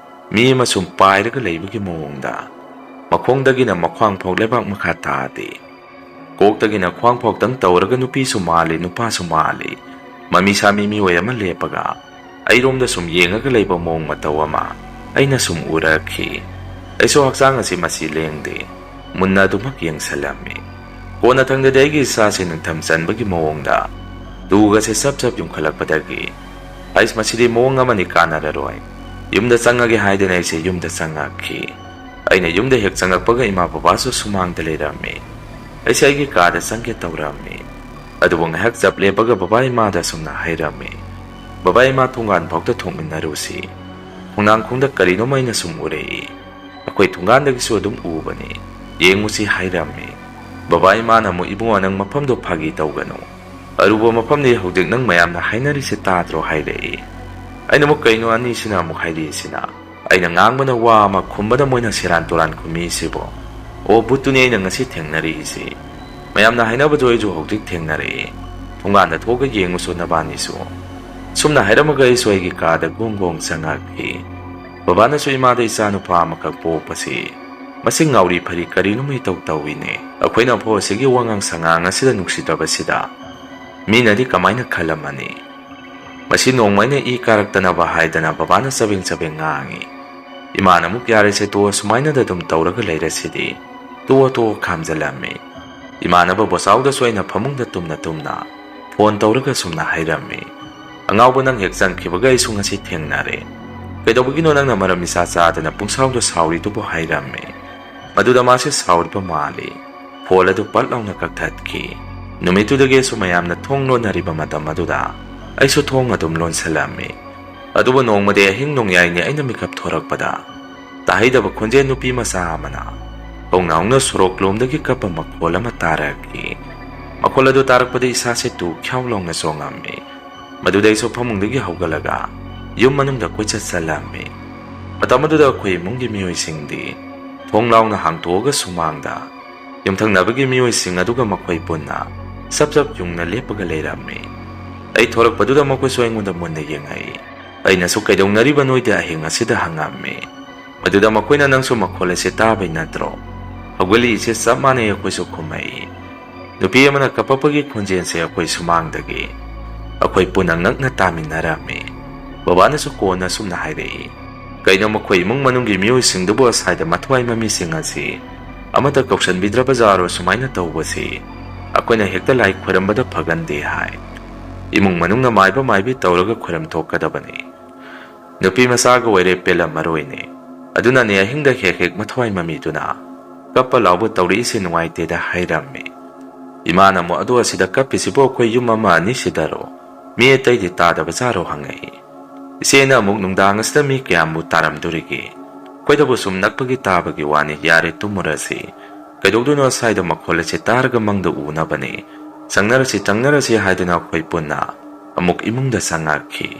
ꯃꯤ ꯑꯃ ꯁꯨꯝ ꯄꯥꯏꯔꯒ ꯂꯩꯕꯒꯤ ꯃꯑꯣꯡꯗ, ꯃꯈꯣꯡꯗꯒꯤꯅ ꯃꯈ꯭ꯋꯥꯡ ꯐꯥꯎ ꯂꯩꯕꯥꯛ ꯃꯈꯥ ꯇꯥꯗꯦ꯫ ꯀꯣꯛꯇꯒꯤꯅ ꯈ꯭ꯋꯥꯡ ꯐꯥꯎꯇꯪ ꯇꯧꯔꯒ ꯅꯨꯄꯤꯁꯨ ꯃꯥꯜꯂꯤ, ꯅꯨꯄꯥꯁꯨ ꯃꯥꯜꯂꯤ, ꯃꯃꯤ ꯁꯥꯃꯤ ꯃꯤꯑꯣꯏ ꯑꯃ ꯂꯦꯞꯄꯒ ꯑꯩꯔꯣꯝꯗ ꯁꯨꯝ ꯌꯦꯡꯉꯒ ꯂꯩꯕ ꯃꯑꯣꯡ ꯃꯇꯧ ꯑꯃ ꯑꯩꯅ ꯁꯨꯝ ꯎꯔꯛꯈꯤ꯫ ꯑꯩꯁꯨ ꯍꯛꯆꯥꯡ ꯑꯁꯤ ꯃꯁꯤ ꯂꯦꯡꯗꯦ, ꯃꯨꯟꯅ ꯑꯗꯨꯃꯛ ꯌꯦꯡꯁꯜꯂꯝꯃꯤ꯫ ꯀꯣꯟꯅꯊꯪꯗꯗꯤ ꯑꯩꯒꯤ ꯏꯁꯥꯁꯤ ꯅꯤꯡꯊꯝ ꯆꯟꯕꯒꯤ ꯃꯑꯣꯡꯗ ꯇꯨꯒꯁꯦ ꯆꯞ ꯆꯞ ꯌꯨꯡꯈꯠꯂꯛꯄꯗꯒꯤ, "ꯍꯩꯁ, ꯃꯁꯤꯗꯤ ꯃꯑꯣꯡ ꯑꯃꯅꯤ, ꯀꯥꯟꯅꯔꯔꯣꯏ" ꯌꯨꯝꯗ ꯆꯪꯉꯒꯦ ꯍꯥꯏꯗꯨꯅ ꯑꯩꯁꯦ ꯌꯨꯝꯗ ꯆꯪꯉꯛꯈꯤ꯫ ꯑꯩꯅ ꯌꯨꯝꯗ ꯍꯦꯛ ꯆꯪꯉꯛꯄꯒ ꯏꯃꯥ ꯕꯕꯥꯁꯨ ꯁꯨꯃꯥꯡꯗ ꯂꯩꯔꯝꯃꯤ꯫ ꯑꯩꯁꯦ ꯑꯩꯒꯤ ꯀꯥꯗ ꯆꯪꯒꯦ ꯇꯧꯔꯝꯃꯤ꯫ ꯑꯗꯨꯕꯨ ꯉꯥꯏꯍꯥꯛ ꯆꯞ ꯂꯦꯞꯄꯒ ꯕꯕꯥ ꯏꯃꯥꯗ ꯑꯁꯨꯝꯅ ꯍꯥꯏꯔꯝꯃꯤ, "ꯕꯕꯥ ꯏꯃꯥ, ꯊꯣꯡꯒꯥꯟ ꯐꯥꯎꯗ ꯊꯣꯛꯃꯤꯟꯅꯔꯨꯁꯤ꯫ ꯊꯣꯡꯅꯥꯡꯈꯣꯡꯗ ꯀꯔꯤꯅꯣꯝ ꯑꯩꯅ ꯁꯨꯝ ꯎꯔꯛꯏ꯫ ꯑꯩꯈꯣꯏ ꯊꯣꯡꯒꯥꯟꯗꯒꯤꯁꯨ ꯑꯗꯨꯝ ꯎꯕꯅꯤ꯫ ꯌꯦꯡꯉꯨꯁꯤ" ꯍꯥꯏꯔꯝꯃꯤ꯫ ꯕꯕꯥ ꯏꯃꯥꯅ ꯑꯃꯨꯛ, "ꯏꯕꯨꯡꯉꯣ, ꯅꯪ ꯃꯐꯝꯗꯣ ꯐꯥꯒꯤ ꯇꯧꯒꯅꯨ꯫ ꯑꯔꯨꯕ ꯃꯐꯝꯅꯤ ꯍꯧꯖꯤꯛ ꯅꯪ ꯃꯌꯥꯝꯅ ꯍꯥꯏꯅꯔꯤꯁꯦ ꯇꯥꯗ꯭ꯔꯣ?" ꯍꯥꯏꯔꯛꯏ꯫ ꯑꯩꯅ ꯑꯃꯨꯛ, "ꯀꯩꯅꯣ ꯑꯅꯤꯁꯤꯅ ꯑꯃꯨꯛ ꯍꯥꯏꯔꯛꯏꯁꯤꯅ? ꯑꯩꯅ ꯉꯥꯡꯕꯅ ꯋꯥ ꯑꯃ, ꯈꯨꯝꯕꯅ ꯃꯣꯏꯅ ꯁꯦꯔꯥꯟ ꯇꯨꯔꯥꯟ ꯈꯨꯝꯃꯤꯁꯤꯕꯣ? ꯑꯣ, ꯚꯨꯠꯇꯨꯅꯤ ꯑꯩꯅ ꯉꯁꯤ ꯊꯦꯡꯅꯔꯛꯏꯁꯤ꯫ ꯃꯌꯥꯝꯅ ꯍꯥꯏꯅꯕꯗꯣ ꯑꯩꯁꯨ ꯍꯧꯖꯤꯛ ꯊꯦꯡꯅꯔꯛꯏ꯫ ꯊꯣꯡꯒꯥꯟꯗ ꯊꯣꯛꯑꯒ ꯌꯦꯡꯉꯨꯁꯨ ꯅꯕꯥꯅꯤꯁꯨ"꯫ ꯁꯨꯝꯅ ꯍꯥꯏꯔꯝꯃꯒ ꯑꯩꯁꯨ ꯑꯩꯒꯤ ꯀꯥꯗ ꯒꯣꯡ ꯒꯣꯡ ꯆꯪꯉꯛꯈꯤ꯫ ꯕꯕꯥꯅꯁꯨ ꯏꯃꯥꯗ ꯏꯆꯥ ꯅꯨꯄꯥ ꯑꯃꯈꯛ ꯄꯣꯛꯄꯁꯤ ꯃꯁꯤ ꯉꯥꯎꯔꯤ ꯐꯔꯤ ꯀꯔꯤꯅꯣꯃ ꯏꯇꯧ ꯇꯧꯏꯅꯦ꯫ ꯑꯩꯈꯣꯏꯅ ꯐꯥꯎ ꯑꯁꯤꯒꯤ ꯋꯥꯉꯥꯡ ꯁꯉꯥꯡ ꯑꯁꯤꯗ ꯅꯨꯡꯁꯤꯗꯕꯁꯤꯗ ꯃꯤꯅꯗꯤ ꯀꯃꯥꯏꯅ ꯈꯜꯂꯝꯃꯅꯤ? ꯃꯁꯤ ꯅꯣꯡꯃꯩꯅ ꯏ ꯀꯥꯔꯛꯇꯅꯕ ꯍꯥꯏꯗꯅ ꯕꯕꯥꯅ ꯆꯕꯦꯡ ꯆꯕꯦꯡ ꯉꯥꯡꯉꯤ꯫ ꯏꯃꯥꯅ ꯑꯃꯨꯛ, "ꯌꯥꯔꯦꯁꯦ ꯇꯣꯛꯑꯣ, ꯁꯨꯃꯥꯏꯅꯗ ꯑꯗꯨꯝ ꯇꯧꯔꯒ ꯂꯩꯔꯁꯤꯗꯤ꯫ ꯇꯣꯛꯑꯣ, ꯇꯣꯛꯑꯣ" ꯈꯥꯝꯖꯜꯂꯝꯃꯤ꯫ ꯏꯃꯥꯟꯅꯕ ꯕꯣꯆꯥꯎꯗꯁꯨ ꯑꯩꯅ ꯐꯃꯨꯡꯗ ꯇꯨꯝꯅ ꯇꯨꯝꯅ ꯐꯣꯟ ꯇꯧꯔꯒ ꯁꯨꯝꯅ ꯍꯥꯏꯔꯝꯃꯤ, "ꯑꯉꯥꯎꯕ, ꯅꯪ ꯍꯦꯛ ꯆꯪꯈꯤꯕꯒ ꯑꯩꯁꯨ ꯉꯁꯤ ꯊꯦꯡꯅꯔꯦ꯫ ꯀꯩꯗꯧꯕꯒꯤꯅꯣ ꯅꯪꯅ ꯃꯔꯝ ꯏꯆꯥ ꯆꯥꯗꯅ ꯄꯨꯡꯁꯥꯎꯗ ꯁꯥꯎꯔꯤꯗꯨꯕꯨ?" ꯍꯥꯏꯔꯝꯃꯤ꯫ ꯃꯗꯨꯗ ꯃꯥꯁꯦ ꯁꯥꯎꯔꯤꯕ ꯃꯥꯜꯂꯤ꯫ ꯐꯣꯟ ꯑꯗꯨ ꯄꯠ ꯂꯥꯎꯅ ꯀꯛꯊꯠꯈꯤ꯫ ꯅꯨꯃꯤꯠꯇꯨꯗꯒꯤꯁꯨ ꯃꯌꯥꯝꯅ ꯊꯣꯡ ꯂꯣꯟꯅꯔꯤꯕ ꯃꯇꯝ ꯑꯗꯨꯗ ꯑꯩꯁꯨ ꯊꯣꯡ ꯑꯗꯨꯝ ꯂꯣꯟꯁꯤꯜꯂꯝꯃꯤ꯫ ꯑꯗꯨꯕꯨ ꯅꯣꯡꯃꯗꯤ ꯑꯍꯤꯡ ꯅꯣꯡꯌꯥꯏꯅꯤ ꯑꯩꯅ ꯃꯤꯀꯞ ꯊꯣꯔꯛꯄꯗ ꯇꯥꯍꯩꯗꯕ ꯈꯣꯟꯖꯦꯜ ꯅꯨꯄꯤ ꯃꯆꯥ ꯑꯃꯅ ꯍꯧꯅ ꯍꯧꯅ ꯁꯣꯔꯣꯛ ꯂꯣꯝꯗꯒꯤ ꯀꯞꯄ ꯃꯈꯣꯜ ꯑꯃ ꯇꯥꯔꯛꯈꯤ꯫ ꯃꯈꯣꯜ ꯑꯗꯨ ꯇꯥꯔꯛꯄꯗ ꯏꯁꯥꯁꯦ ꯇꯨ ꯈ꯭ꯌꯥꯎ ꯂꯥꯎꯅ ꯆꯣꯡꯉꯝꯃꯤ꯫ ꯃꯗꯨꯗ ꯑꯩꯁꯨ ꯐꯃꯨꯡꯗꯒꯤ ꯍꯧꯒꯠꯂꯒ ꯌꯨꯝ ꯃꯅꯨꯡꯗ ꯀꯣꯏꯆꯠ ꯆꯠꯂꯝꯃꯤ꯫ ꯃꯇꯝ ꯑꯗꯨꯗ ꯑꯩꯈꯣꯏ ꯏꯃꯨꯡꯒꯤ ꯃꯤꯑꯣꯏꯁꯤꯡꯗꯤ ꯊꯣꯡ ꯂꯥꯎꯅ ꯍꯥꯡꯇꯣꯛꯑꯒ ꯁꯨꯃꯥꯡꯗ ꯌꯨꯝꯊꯪꯅꯕꯒꯤ ꯃꯤꯑꯣꯏꯁꯤꯡ ꯑꯗꯨꯒ ꯃꯈꯣꯏ ꯄꯨꯟꯅ ꯁꯞ ꯁꯞ ꯌꯨꯡꯅ ꯂꯦꯞꯄꯒ ꯂꯩꯔꯝꯃꯤ꯫ ꯑꯩ ꯊꯣꯔꯛꯄꯗꯨꯗ ꯃꯈꯣꯏꯁꯨ ꯑꯩꯉꯣꯟꯗ ꯃꯨꯟꯅ ꯌꯦꯡꯉꯛꯏ꯫ ꯑꯩꯅꯁꯨ, "ꯀꯩꯗꯧꯅꯔꯤꯕ ꯅꯣꯏꯗꯤ ꯑꯍꯤꯡ ꯑꯁꯤꯗ?" ꯍꯪꯉꯝꯃꯤ꯫ ꯃꯗꯨꯗ ꯃꯈꯣꯏꯅ, "ꯅꯪꯁꯨ ꯃꯈꯣꯜ ꯑꯁꯤ ꯇꯥꯕꯩ ꯅꯠꯇ꯭ꯔꯣ? ꯍꯧꯒꯠꯂꯛꯏꯁꯦ ꯆꯞ ꯃꯥꯟꯅꯩ ꯑꯩꯈꯣꯏꯁꯨ" ꯈꯨꯝꯃꯛꯏ꯫ ꯅꯨꯄꯤ ꯑꯃꯅ ꯀꯞꯄꯛꯄꯒꯤ ꯈꯣꯟꯖꯦꯜꯁꯦ ꯑꯩꯈꯣꯏ ꯁꯨꯃꯥꯡꯗꯒꯤ ꯑꯩꯈꯣꯏ ꯄꯨꯟꯅ ꯉꯛꯅ ꯇꯥꯃꯤꯟꯅꯔꯝꯃꯤ꯫ ꯕꯕꯥꯅꯁꯨ ꯀꯣꯟꯅ ꯑꯁꯨꯝꯅ ꯍꯥꯏꯔꯛꯏ, "ꯀꯩꯅꯣ ꯃꯈꯣꯏ ꯏꯃꯨꯡ ꯃꯅꯨꯡꯒꯤ ꯃꯤꯑꯣꯏꯁꯤꯡꯗꯨꯕꯨ ꯑꯁ꯭ꯋꯥꯏꯗ ꯃꯊ꯭ꯋꯥꯏ ꯃꯃꯤꯁꯤꯡ ꯑꯁꯤ ꯑꯃꯠꯇ ꯀꯧꯁꯟꯕꯤꯗ꯭ꯔꯕ ꯖꯥꯔꯣ? ꯁꯨꯃꯥꯏꯅ ꯇꯧꯕꯁꯤ ꯑꯩꯈꯣꯏꯅ ꯍꯦꯛꯇ ꯂꯥꯏ ꯈꯣꯏꯔꯝꯕꯗ ꯐꯒꯟꯗꯦ" ꯍꯥꯏ꯫ ꯏꯃꯨꯡ ꯃꯅꯨꯡꯅ ꯃꯥꯏꯕ ꯃꯥꯏꯕꯤ ꯇꯧꯔꯒ ꯈꯣꯏꯔꯝ ꯊꯣꯛꯀꯗꯕꯅꯤ꯫ ꯅꯨꯄꯤ ꯃꯆꯥꯒ ꯑꯣꯏꯔꯦ ꯄꯦꯜꯂꯝꯃꯔꯣꯏꯅꯦ꯫ ꯑꯗꯨꯅꯅꯦ ꯑꯍꯤꯡꯗ ꯍꯦꯛ ꯍꯦꯛ ꯃꯊ꯭ꯋꯥꯏ ꯃꯃꯤꯗꯨꯅ ꯀꯞꯄ ꯂꯥꯎꯕ ꯇꯧꯔꯛꯏꯁꯦ ꯅꯨꯡꯉꯥꯏꯇꯦꯗ ꯍꯥꯏꯔꯝꯃꯤ꯫ ꯏꯃꯥꯅ ꯑꯃꯨꯛ "ꯑꯗꯣ ꯑꯁꯤꯗ ꯀꯞꯄꯤꯁꯤꯕꯨ ꯑꯩꯈꯣꯏ ꯌꯨꯝ ꯑꯃ ꯑꯅꯤ ꯁꯤꯗꯔꯣ? ꯃꯤ ꯑꯇꯩꯗꯤ ꯇꯥꯗꯕ ꯖꯥꯔꯣ?" ꯍꯪꯉꯛꯏ꯫ ꯏꯆꯦꯅ ꯑꯃꯨꯛ "ꯅꯨꯡꯗꯥꯡ ꯑꯁꯤꯗ ꯃꯤ ꯀꯌꯥꯝꯕꯨ ꯇꯥꯔꯝꯗꯣꯔꯤꯒꯦ? ꯑꯩꯈꯣꯏꯗꯕꯨ ꯁꯨꯝ ꯅꯛꯄꯒꯤ ꯇꯥꯕꯒꯤ ꯋꯥꯅꯤ, ꯌꯥꯔꯦ ꯇꯨꯝꯃꯨꯔꯁꯤ꯫ ꯀꯩꯗꯧꯗꯣꯏꯅꯣ ꯁ꯭ꯋꯥꯏꯗ ꯃꯈꯣꯜ ꯑꯁꯤ ꯇꯥꯔꯒ ꯃꯪꯗ ꯎꯅꯕꯅꯤ꯫ ꯆꯪꯅꯔꯁꯤ, ꯆꯪꯅꯔꯁꯤ" ꯍꯥꯏꯗꯨꯅ ꯑꯩꯈꯣꯏ ꯄꯨꯟꯅ ꯑꯃꯨꯛ ꯏꯃꯨꯡꯗ ꯆꯪꯉꯛꯈꯤ꯫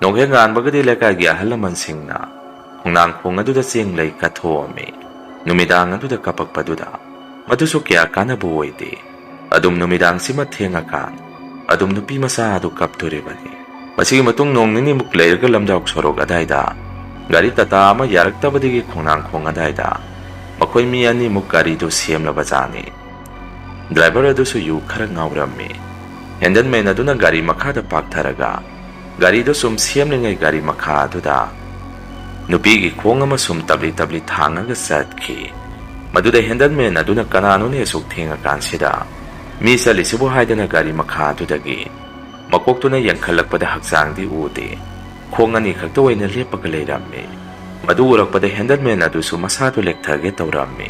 ꯅꯣꯡ ꯍꯦꯛ ꯉꯥꯟꯕꯒꯗꯤ ꯂꯩꯀꯥꯏꯒꯤ ꯑꯍꯜ ꯂꯃꯟꯁꯤꯡꯅ ꯈꯣꯡꯅꯥꯡ ꯈꯣꯡ ꯑꯗꯨꯗ ꯆꯦꯡ ꯂꯩ ꯀꯠꯊꯣꯛꯑꯝꯃꯤ꯫ ꯅꯨꯃꯤꯗꯥꯡ ꯑꯗꯨꯗ ꯀꯞꯄꯛꯄꯗꯨꯗ ꯃꯗꯨꯁꯨ ꯀꯌꯥ ꯀꯥꯟꯅꯕ ꯑꯣꯏꯗꯦ꯫ ꯑꯗꯨꯝ ꯅꯨꯃꯤꯗꯥꯡꯁꯤꯃ ꯊꯦꯡꯉꯀꯥꯟ ꯑꯗꯨꯝ ꯅꯨꯄꯤ ꯃꯆꯥ ꯑꯗꯨ ꯀꯞꯇꯣꯔꯤꯕꯅꯤ꯫ ꯃꯁꯤꯒꯤ ꯃꯇꯨꯡ ꯅꯣꯡ ꯅꯤꯅꯤꯃꯨꯛ ꯂꯩꯔꯒ ꯂꯝꯖꯥꯎ ꯁꯣꯔꯣꯛ ꯑꯗꯥꯏꯗ ꯒꯥꯔꯤ ꯇꯥꯇꯥ ꯑꯃ ꯌꯥꯔꯛꯇꯕꯗꯒꯤ ꯈꯣꯡꯅꯥꯡ ꯈꯣꯡ ꯑꯗꯥꯏꯗ ꯃꯈꯣꯏ ꯃꯤ ꯑꯅꯤꯃꯨꯛ ꯒꯥꯔꯤꯗꯨ ꯁꯦꯝꯂꯕ ꯖꯥꯠꯅꯤ꯫ ꯗ꯭ꯔꯥꯏꯚꯔ ꯑꯗꯨꯁꯨ ꯌꯨ ꯈꯔ ꯉꯥꯎꯔꯝꯃꯤ꯫ ꯍꯦꯟꯗꯜꯃꯦꯟ ꯑꯗꯨꯅ ꯒꯥꯔꯤ ꯃꯈꯥꯗ ꯄꯥꯛꯊꯔꯒ ꯒꯥꯔꯤꯗꯨ ꯁꯨꯝ ꯁꯦꯝꯂꯤꯉꯩ ꯒꯥꯔꯤ ꯃꯈꯥ ꯑꯗꯨꯗ ꯅꯨꯄꯤꯒꯤ ꯈꯣꯡ ꯑꯃ ꯁꯨꯝ ꯇꯞꯂꯤ ꯇꯞꯂꯤ ꯊꯥꯡꯉꯒ ꯆꯠꯈꯤ꯫ ꯃꯗꯨꯗ ꯍꯦꯟꯗꯜꯃꯦꯟ ꯑꯗꯨꯅ "ꯀꯅꯥꯅꯣꯅꯦ ꯑꯁꯨꯛ ꯊꯦꯡꯉꯀꯥꯟꯁꯤꯗ ꯃꯤ ꯆꯠꯂꯤꯁꯤꯕꯨ?" ꯍꯥꯏꯗꯅ ꯒꯥꯔꯤ ꯃꯈꯥ ꯑꯗꯨꯗꯒꯤ ꯃꯀꯣꯛꯇꯨꯅ ꯌꯦꯡꯈꯠꯂꯛꯄꯗ ꯍꯛꯆꯥꯡꯗꯤ ꯎꯗꯦ꯫ ꯈꯣꯡ ꯑꯅꯤ ꯈꯛꯇ ꯑꯣꯏꯅ ꯂꯦꯞꯄꯒ ꯂꯩꯔꯝꯃꯤ꯫ ꯃꯗꯨ ꯎꯔꯛꯄꯗ ꯍꯦꯟꯗꯜꯃꯦꯟ ꯑꯗꯨꯁꯨ ꯃꯁꯥꯗꯨ ꯂꯦꯛꯊꯒꯦ ꯇꯧꯔꯝꯃꯤ꯫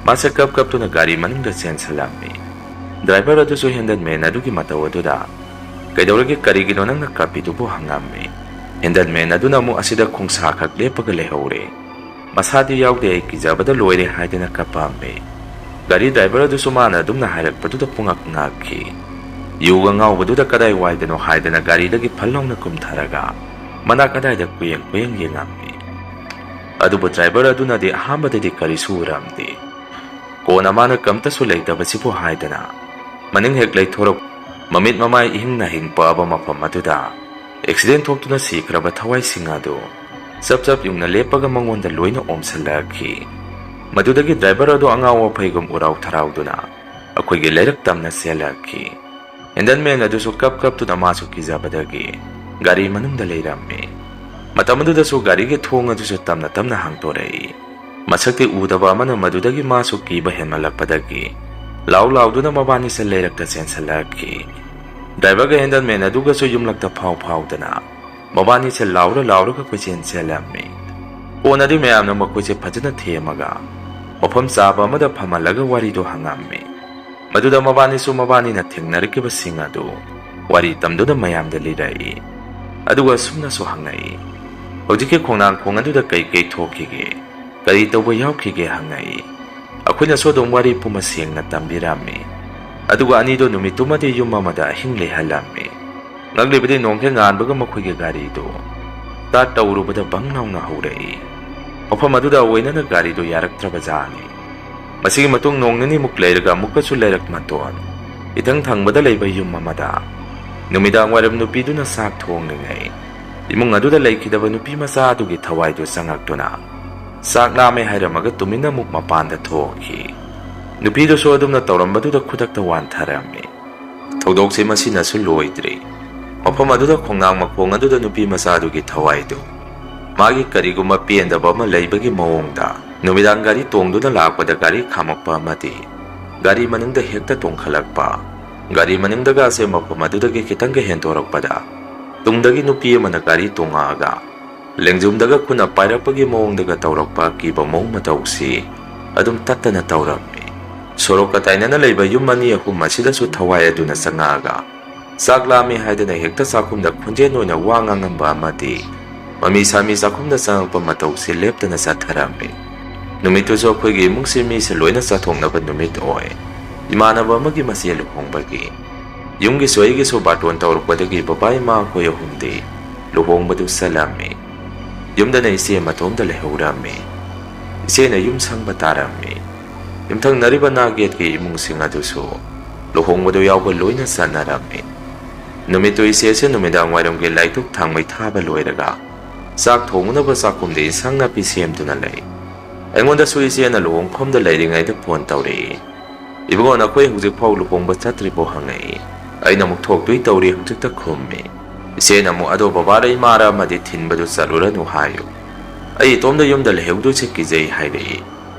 ꯃꯥꯁꯦ ꯀꯞ ꯀꯞꯇꯨꯅ ꯒꯥꯔꯤ ꯃꯅꯨꯡꯗ ꯆꯦꯟꯁꯤꯜꯂꯝꯃꯤ꯫ ꯗ꯭ꯔꯥꯏꯚꯔ ꯑꯗꯨꯁꯨ ꯍꯦꯟꯗꯜꯃꯦꯟ ꯑꯗꯨꯒꯤ ꯃꯇꯧ ꯑꯗꯨꯗ "ꯀꯩꯗꯧꯔꯒꯦ? ꯀꯔꯤꯒꯤꯅꯣ ꯅꯪꯅ ꯀꯞꯄꯤꯗꯨꯕꯨ?" ꯍꯪꯉꯝꯃꯤ꯫ ꯍꯦꯟꯗꯜꯃꯦꯟ ꯑꯗꯨꯅ ꯑꯃꯨꯛ "ꯑꯁꯤꯗ ꯈꯣꯡꯁꯥ ꯈꯛ ꯂꯦꯞꯄꯒ ꯂꯩꯍꯧꯔꯦ꯫ ꯃꯁꯥꯗꯤ ꯌꯥꯎꯗꯦ, ꯑꯩ ꯀꯤꯖꯕꯗ ꯂꯣꯏꯔꯦ" ꯍꯥꯏꯗꯅ ꯀꯞꯄꯝꯃꯤ꯫ ꯒꯥꯔꯤ ꯗ꯭ꯔꯥꯏꯚꯔ ꯑꯗꯨꯁꯨ ꯃꯥꯅ ꯑꯗꯨꯝꯅ ꯍꯥꯏꯔꯛꯄꯗꯨꯗ ꯄꯨꯡꯉꯛ ꯉꯛꯈꯤ꯫ ꯌꯨꯒ ꯉꯥꯎꯕꯗꯨꯗ ꯀꯗꯥꯏ ꯋꯥꯏꯗꯅꯣ ꯍꯥꯏꯗꯅ ꯒꯥꯔꯤꯗꯒꯤ ꯐꯜ ꯂꯥꯎꯅ ꯀꯨꯝꯊꯔꯒ ꯃꯅꯥꯛ ꯑꯗꯥꯏꯗ ꯀꯨꯌꯦꯡ ꯀꯨꯌꯦꯡ ꯌꯦꯡꯉꯝꯃꯤ꯫ ꯑꯗꯨꯕꯨ ꯗ꯭ꯔꯥꯏꯚꯔ ꯑꯗꯨꯅꯗꯤ ꯑꯍꯥꯟꯕꯗꯗꯤ ꯀꯔꯤꯁꯨ ꯎꯔꯝꯗꯦ꯫ ꯀꯣꯟꯅ ꯃꯥꯅ "ꯀꯝꯇꯁꯨ ꯂꯩꯇꯕꯁꯤꯕꯨ" ꯍꯥꯏꯗꯅ ꯃꯅꯤꯡ ꯍꯦꯛ ꯂꯩꯊꯣꯔꯛ, ꯃꯃꯤꯠ ꯃꯃꯥꯏ ꯏꯍꯤꯡ ꯅꯥꯍꯤꯡ ꯄꯛꯑꯕ ꯃꯐꯝ ꯑꯗꯨꯗ ꯑꯦꯛꯁꯤꯗꯦꯟ ꯊꯣꯛꯇꯨꯅ ꯁꯤꯈ꯭ꯔꯕ ꯊꯋꯥꯏꯁꯤꯡ ꯑꯗꯨ ꯆꯞ ꯆꯞ ꯌꯨꯡꯅ ꯂꯦꯞꯄꯒ ꯃꯉꯣꯟꯗ ꯂꯣꯏꯅ ꯑꯣꯝꯁꯤꯜꯂꯛꯈꯤ꯫ ꯃꯗꯨꯗꯒꯤ ꯗ꯭ꯔꯥꯏꯚꯔ ꯑꯗꯨ ꯑꯉꯥꯎ ꯑꯐꯩꯒꯨꯝ ꯎꯔꯥꯎ ꯊꯔꯥꯎꯗꯨꯅ ꯑꯩꯈꯣꯏꯒꯤ ꯂꯩꯔꯛ ꯇꯝꯅ ꯆꯦꯜꯂꯛꯈꯤ꯫ ꯍꯦꯟꯗꯜꯃꯦꯟ ꯑꯗꯨꯁꯨ ꯀꯞ ꯀꯞꯇꯨꯅ ꯃꯥꯁꯨ ꯀꯤꯖꯕꯗꯒꯤ ꯒꯥꯔꯤ ꯃꯅꯨꯡꯗ ꯂꯩꯔꯝꯃꯤ꯫ ꯃꯇꯝ ꯑꯗꯨꯗꯁꯨ ꯒꯥꯔꯤꯒꯤ ꯊꯣꯡ ꯑꯗꯨꯁꯨ ꯇꯞꯅ ꯇꯞꯅ ꯍꯥꯡꯗꯣꯔꯛꯏ꯫ ꯃꯁꯛꯇꯤ ꯎꯗꯕ ꯑꯃꯅ ꯃꯗꯨꯗꯒꯤ ꯃꯥꯁꯨ ꯀꯤꯕ ꯍꯦꯟꯃꯜꯂꯛꯄꯗꯒꯤ ꯂꯥꯎ ꯂꯥꯎꯗꯨꯅ ꯃꯕꯥꯅꯤꯁꯦ ꯂꯩꯔꯛꯇ ꯆꯦꯟꯁꯤꯜꯂꯛꯈꯤ꯫ ꯗ꯭ꯔꯥꯏꯚꯔꯒ ꯍꯦꯟꯗꯜꯃꯦꯟ ꯑꯗꯨꯒꯁꯨ ꯌꯨꯝꯂꯛꯇ ꯐꯥꯎ ꯐꯥꯎꯗꯅ ꯃꯕꯥꯅꯤꯁꯦ ꯂꯥꯎꯔ ꯂꯥꯎꯔꯒ ꯀꯣꯏꯆꯦꯟ ꯆꯦꯜꯂꯝꯃꯤ꯫ ꯀꯣꯟꯅꯗꯤ ꯃꯌꯥꯝꯅ ꯃꯈꯣꯏꯁꯦ ꯐꯖꯅ ꯊꯦꯝꯃꯒ ꯃꯐꯝ ꯆꯥꯕ ꯑꯃꯗ ꯐꯝꯍꯜꯂꯒ ꯋꯥꯔꯤꯗꯣ ꯍꯪꯉꯝꯃꯤ꯫ ꯃꯗꯨꯗ ꯃꯕꯥꯅꯤꯁꯨ ꯃꯕꯥꯅꯤꯅ ꯊꯦꯡꯅꯔꯛꯈꯤꯕꯁꯤꯡ ꯑꯗꯨ ꯋꯥꯔꯤ ꯇꯝꯗꯨꯅ ꯃꯌꯥꯝꯗ ꯂꯤꯔꯛꯏ꯫ ꯑꯗꯨꯒ ꯑꯁꯨꯝꯅꯁꯨ ꯍꯪꯉꯛꯏ, "ꯍꯧꯖꯤꯛꯀꯤ ꯈꯣꯡꯅꯥꯡ ꯈꯣꯡ ꯑꯗꯨꯗ ꯀꯩ ꯀꯩ ꯊꯣꯛꯈꯤꯒꯦ? ꯀꯔꯤ ꯇꯧꯕ ꯌꯥꯎꯈꯤꯒꯦ?" ꯍꯪꯉꯛꯏ꯫ ꯑꯩꯈꯣꯏꯅꯁꯨ ꯑꯗꯨꯝ ꯋꯥꯔꯤ ꯄꯨꯝꯕ ꯁꯦꯡꯅ ꯇꯝꯕꯤꯔꯝꯃꯤ꯫ ꯑꯗꯨꯒ ꯑꯅꯤꯗꯣ ꯅꯨꯃꯤꯠꯇꯨꯃꯗꯤ ꯌꯨꯝ ꯑꯃꯗ ꯑꯍꯤꯡ ꯂꯩꯍꯜꯂꯝꯃꯤ꯫ ꯉꯛꯂꯤꯕꯗꯤ ꯅꯣꯡꯈꯦ ꯉꯥꯟꯕꯒ ꯃꯈꯣꯏꯒꯤ ꯒꯥꯔꯤꯗꯨ ꯁ꯭ꯇꯥꯔꯠ ꯇꯧꯔꯨꯕꯗ ꯕꯪ ꯂꯥꯎꯅ ꯍꯧꯔꯛꯏ꯫ ꯃꯐꯝ ꯑꯗꯨꯗ ꯑꯣꯏꯅꯅ ꯒꯥꯔꯤꯗꯨ ꯌꯥꯔꯛꯇ꯭ꯔꯕ ꯖꯥꯠꯅꯤ꯫ ꯃꯁꯤꯒꯤ ꯃꯇꯨꯡ ꯅꯣꯡ ꯅꯤꯅꯤꯃꯨꯛ ꯂꯩꯔꯒ ꯑꯃꯨꯛꯀꯁꯨ ꯂꯩꯔꯛ ꯃꯇꯣꯟ ꯏꯊꯪ ꯊꯪꯕꯗ ꯂꯩꯕ ꯌꯨꯝ ꯑꯃꯗ ꯅꯨꯃꯤꯗꯥꯡ ꯋꯥꯏꯔꯝ ꯅꯨꯄꯤꯗꯨꯅ ꯆꯥꯛ ꯊꯣꯡꯂꯤꯉꯩ, ꯏꯃꯨꯡ ꯑꯗꯨꯗ ꯂꯩꯈꯤꯗꯕ ꯅꯨꯄꯤ ꯃꯆꯥ ꯑꯗꯨꯒꯤ ꯊꯋꯥꯏꯗꯨ ꯆꯪꯉꯛꯇꯨꯅ, "ꯆꯥꯛ ꯂꯥꯝꯃꯦ" ꯍꯥꯏꯔꯝꯃꯒ ꯇꯨꯃꯤꯟꯅ ꯑꯃꯨꯛ ꯃꯄꯥꯟꯗ ꯊꯣꯛꯈꯤ꯫ ꯅꯨꯄꯤꯗꯨꯁꯨ ꯑꯗꯨꯝꯅ ꯇꯧꯔꯝꯕꯗꯨꯗ ꯈꯨꯗꯛꯇ ꯋꯥꯟꯊꯔꯝꯃꯤ꯫ ꯊꯧꯗꯣꯛꯁꯤ ꯃꯁꯤꯅꯁꯨ ꯂꯣꯏꯗ꯭ꯔꯤ꯫ ꯃꯐꯝ ꯑꯗꯨꯗ ꯈꯣꯡꯅꯥꯡ ꯃꯈꯣꯡ ꯑꯗꯨꯗ ꯅꯨꯄꯤ ꯃꯆꯥꯗꯨꯒꯤ ꯊꯋꯥꯏꯗꯨ ꯃꯥꯒꯤ ꯀꯔꯤꯒꯨꯝꯕ ꯄꯦꯟꯗꯕ ꯑꯃ ꯂꯩꯕꯒꯤ ꯃꯑꯣꯡꯗ ꯅꯨꯃꯤꯗꯥꯡ ꯒꯥꯔꯤ ꯇꯣꯡꯗꯨꯅ ꯂꯥꯛꯄꯗ ꯒꯥꯔꯤ ꯈꯥꯝꯃꯛꯄ ꯑꯃꯗꯤ ꯒꯥꯔꯤ ꯃꯅꯨꯡꯗ ꯍꯦꯛꯇ ꯇꯣꯡꯈꯠꯂꯛꯄ, ꯒꯥꯔꯤ ꯃꯅꯨꯡꯗꯒꯁꯦ ꯃꯐꯝ ꯑꯗꯨꯗꯒꯤ ꯈꯤꯇꯪꯒ ꯍꯦꯟꯗꯣꯔꯛꯄꯗ ꯇꯨꯡꯗꯒꯤ ꯅꯨꯄꯤ ꯑꯃꯅ ꯒꯥꯔꯤ ꯇꯣꯡꯉꯛꯑꯒ ꯂꯦꯡꯖꯨꯝꯗꯒ ꯈꯨꯠꯅ ꯄꯥꯏꯔꯛꯄꯒꯤ ꯃꯑꯣꯡꯗꯒ ꯇꯧꯔꯛꯄ ꯑꯀꯤꯕ ꯃꯑꯣꯡ ꯃꯇꯧꯁꯤ ꯑꯗꯨꯝ ꯇꯠꯇꯅ ꯇꯧꯔꯝꯃꯤ꯫ ꯁꯣꯔꯣꯛꯀ ꯇꯥꯏꯅꯅ ꯂꯩꯕ ꯌꯨꯝ ꯑꯅꯤ ꯑꯍꯨꯝ ꯑꯁꯤꯗꯁꯨ ꯊꯋꯥꯏ ꯑꯗꯨꯅ ꯆꯪꯉꯛꯑꯒ ꯆꯥꯛ ꯂꯥꯝꯃꯤ ꯍꯥꯏꯗꯅ ꯍꯦꯛꯇ ꯆꯥꯛꯈꯨꯝꯗ ꯈꯣꯟꯖꯦꯜ ꯑꯣꯏꯅ ꯋꯥ ꯉꯥꯡꯉꯝꯕ ꯑꯃꯗꯤ ꯃꯃꯤ ꯁꯥꯃꯤ ꯆꯥꯛꯈꯨꯝꯗ ꯆꯪꯉꯛꯄ ꯃꯇꯧꯁꯤ ꯂꯦꯞꯇꯅ ꯆꯠꯊꯔꯝꯃꯤ꯫ ꯅꯨꯃꯤꯠꯇꯨꯁꯨ ꯑꯩꯈꯣꯏꯒꯤ ꯏꯃꯨꯡꯁꯤ ꯃꯤꯁꯦ ꯂꯣꯏꯅ ꯆꯠꯊꯣꯛꯅꯕ ꯅꯨꯃꯤꯠ ꯑꯣꯏ꯫ ꯏꯃꯥꯟꯅꯕ ꯑꯃꯒꯤ ꯃꯆꯦ ꯂꯨꯍꯣꯡꯕꯒꯤ꯫ ꯌꯨꯝꯒꯤꯁꯨ ꯑꯩꯒꯤꯁꯨ ꯕꯥꯔꯇꯣꯟ ꯇꯧꯔꯛꯄꯗꯒꯤ ꯕꯕꯥ ꯏꯃꯥ ꯑꯩꯈꯣꯏ ꯑꯍꯨꯝꯗꯤ ꯂꯨꯍꯣꯡꯕꯗꯨ ꯆꯠꯂꯝꯃꯤ꯫ ꯌꯨꯝꯗꯅ ꯏꯆꯦ ꯃꯇꯣꯝꯇ ꯂꯩꯍꯧꯔꯝꯃꯤ꯫ ꯏꯆꯦꯅ ꯌꯨꯝ ꯁꯪꯕ ꯇꯥꯔꯝꯃꯤ꯫ ꯌꯨꯝꯊꯪꯅꯔꯤꯕ ꯅꯥꯛ ꯌꯦꯠꯀꯤ ꯏꯃꯨꯡꯁꯤꯡ ꯑꯗꯨꯁꯨ ꯂꯨꯍꯣꯡꯕꯗ ꯌꯥꯎꯕ ꯂꯣꯏꯅ ꯆꯠꯅꯔꯝꯃꯤ꯫ ꯅꯨꯃꯤꯠꯇꯨ ꯏꯆꯦꯁꯦ ꯅꯨꯃꯤꯗꯥꯡ ꯋꯥꯏꯔꯝꯒꯤ ꯂꯥꯏꯗꯨꯛ ꯊꯥꯡꯃꯩ ꯊꯥꯕ ꯂꯣꯏꯔꯒ ꯆꯥꯛ ꯊꯣꯡꯅꯕ ꯆꯥꯛꯈꯨꯝꯗ ꯏꯟꯁꯥꯡ ꯅꯥꯄꯤ ꯁꯦꯝꯗꯨꯅ ꯂꯩ꯫ ꯑꯩꯉꯣꯟꯗꯁꯨ ꯏꯆꯦꯅ ꯂꯨꯍꯣꯡꯐꯝꯗ ꯂꯩꯔꯤꯉꯩꯗ ꯐꯣꯟ ꯇꯧꯔꯛꯏ꯫ "ꯏꯕꯨꯡꯉꯣ, ꯅꯈꯣꯏ ꯍꯧꯖꯤꯛꯐꯥꯎ ꯂꯨꯍꯣꯡꯕ ꯆꯠꯇ꯭ꯔꯤꯕꯣ?" ꯍꯪꯉꯛꯏ꯫ ꯑꯩꯅ ꯑꯃꯨꯛ "ꯊꯣꯛꯇꯣꯏ ꯇꯧꯔꯤ" ꯍꯧꯖꯤꯛꯇ ꯈꯨꯝꯃꯤ꯫ ꯏꯆꯦꯅ ꯑꯃꯨꯛ "ꯑꯗꯣ ꯕꯕꯥꯔ ꯏꯃꯥꯔ ꯑꯃꯗꯤ ꯊꯤꯟꯕꯗꯨ ꯆꯠꯂꯨꯔꯅꯨ ꯍꯥꯏꯌꯨ꯫ ꯑꯩ ꯏꯇꯣꯝꯗ ꯌꯨꯝꯗ ꯂꯩꯍꯧꯗꯣꯏꯁꯦ ꯀꯤꯖꯩ" ꯍꯥꯏꯔꯛꯏ꯫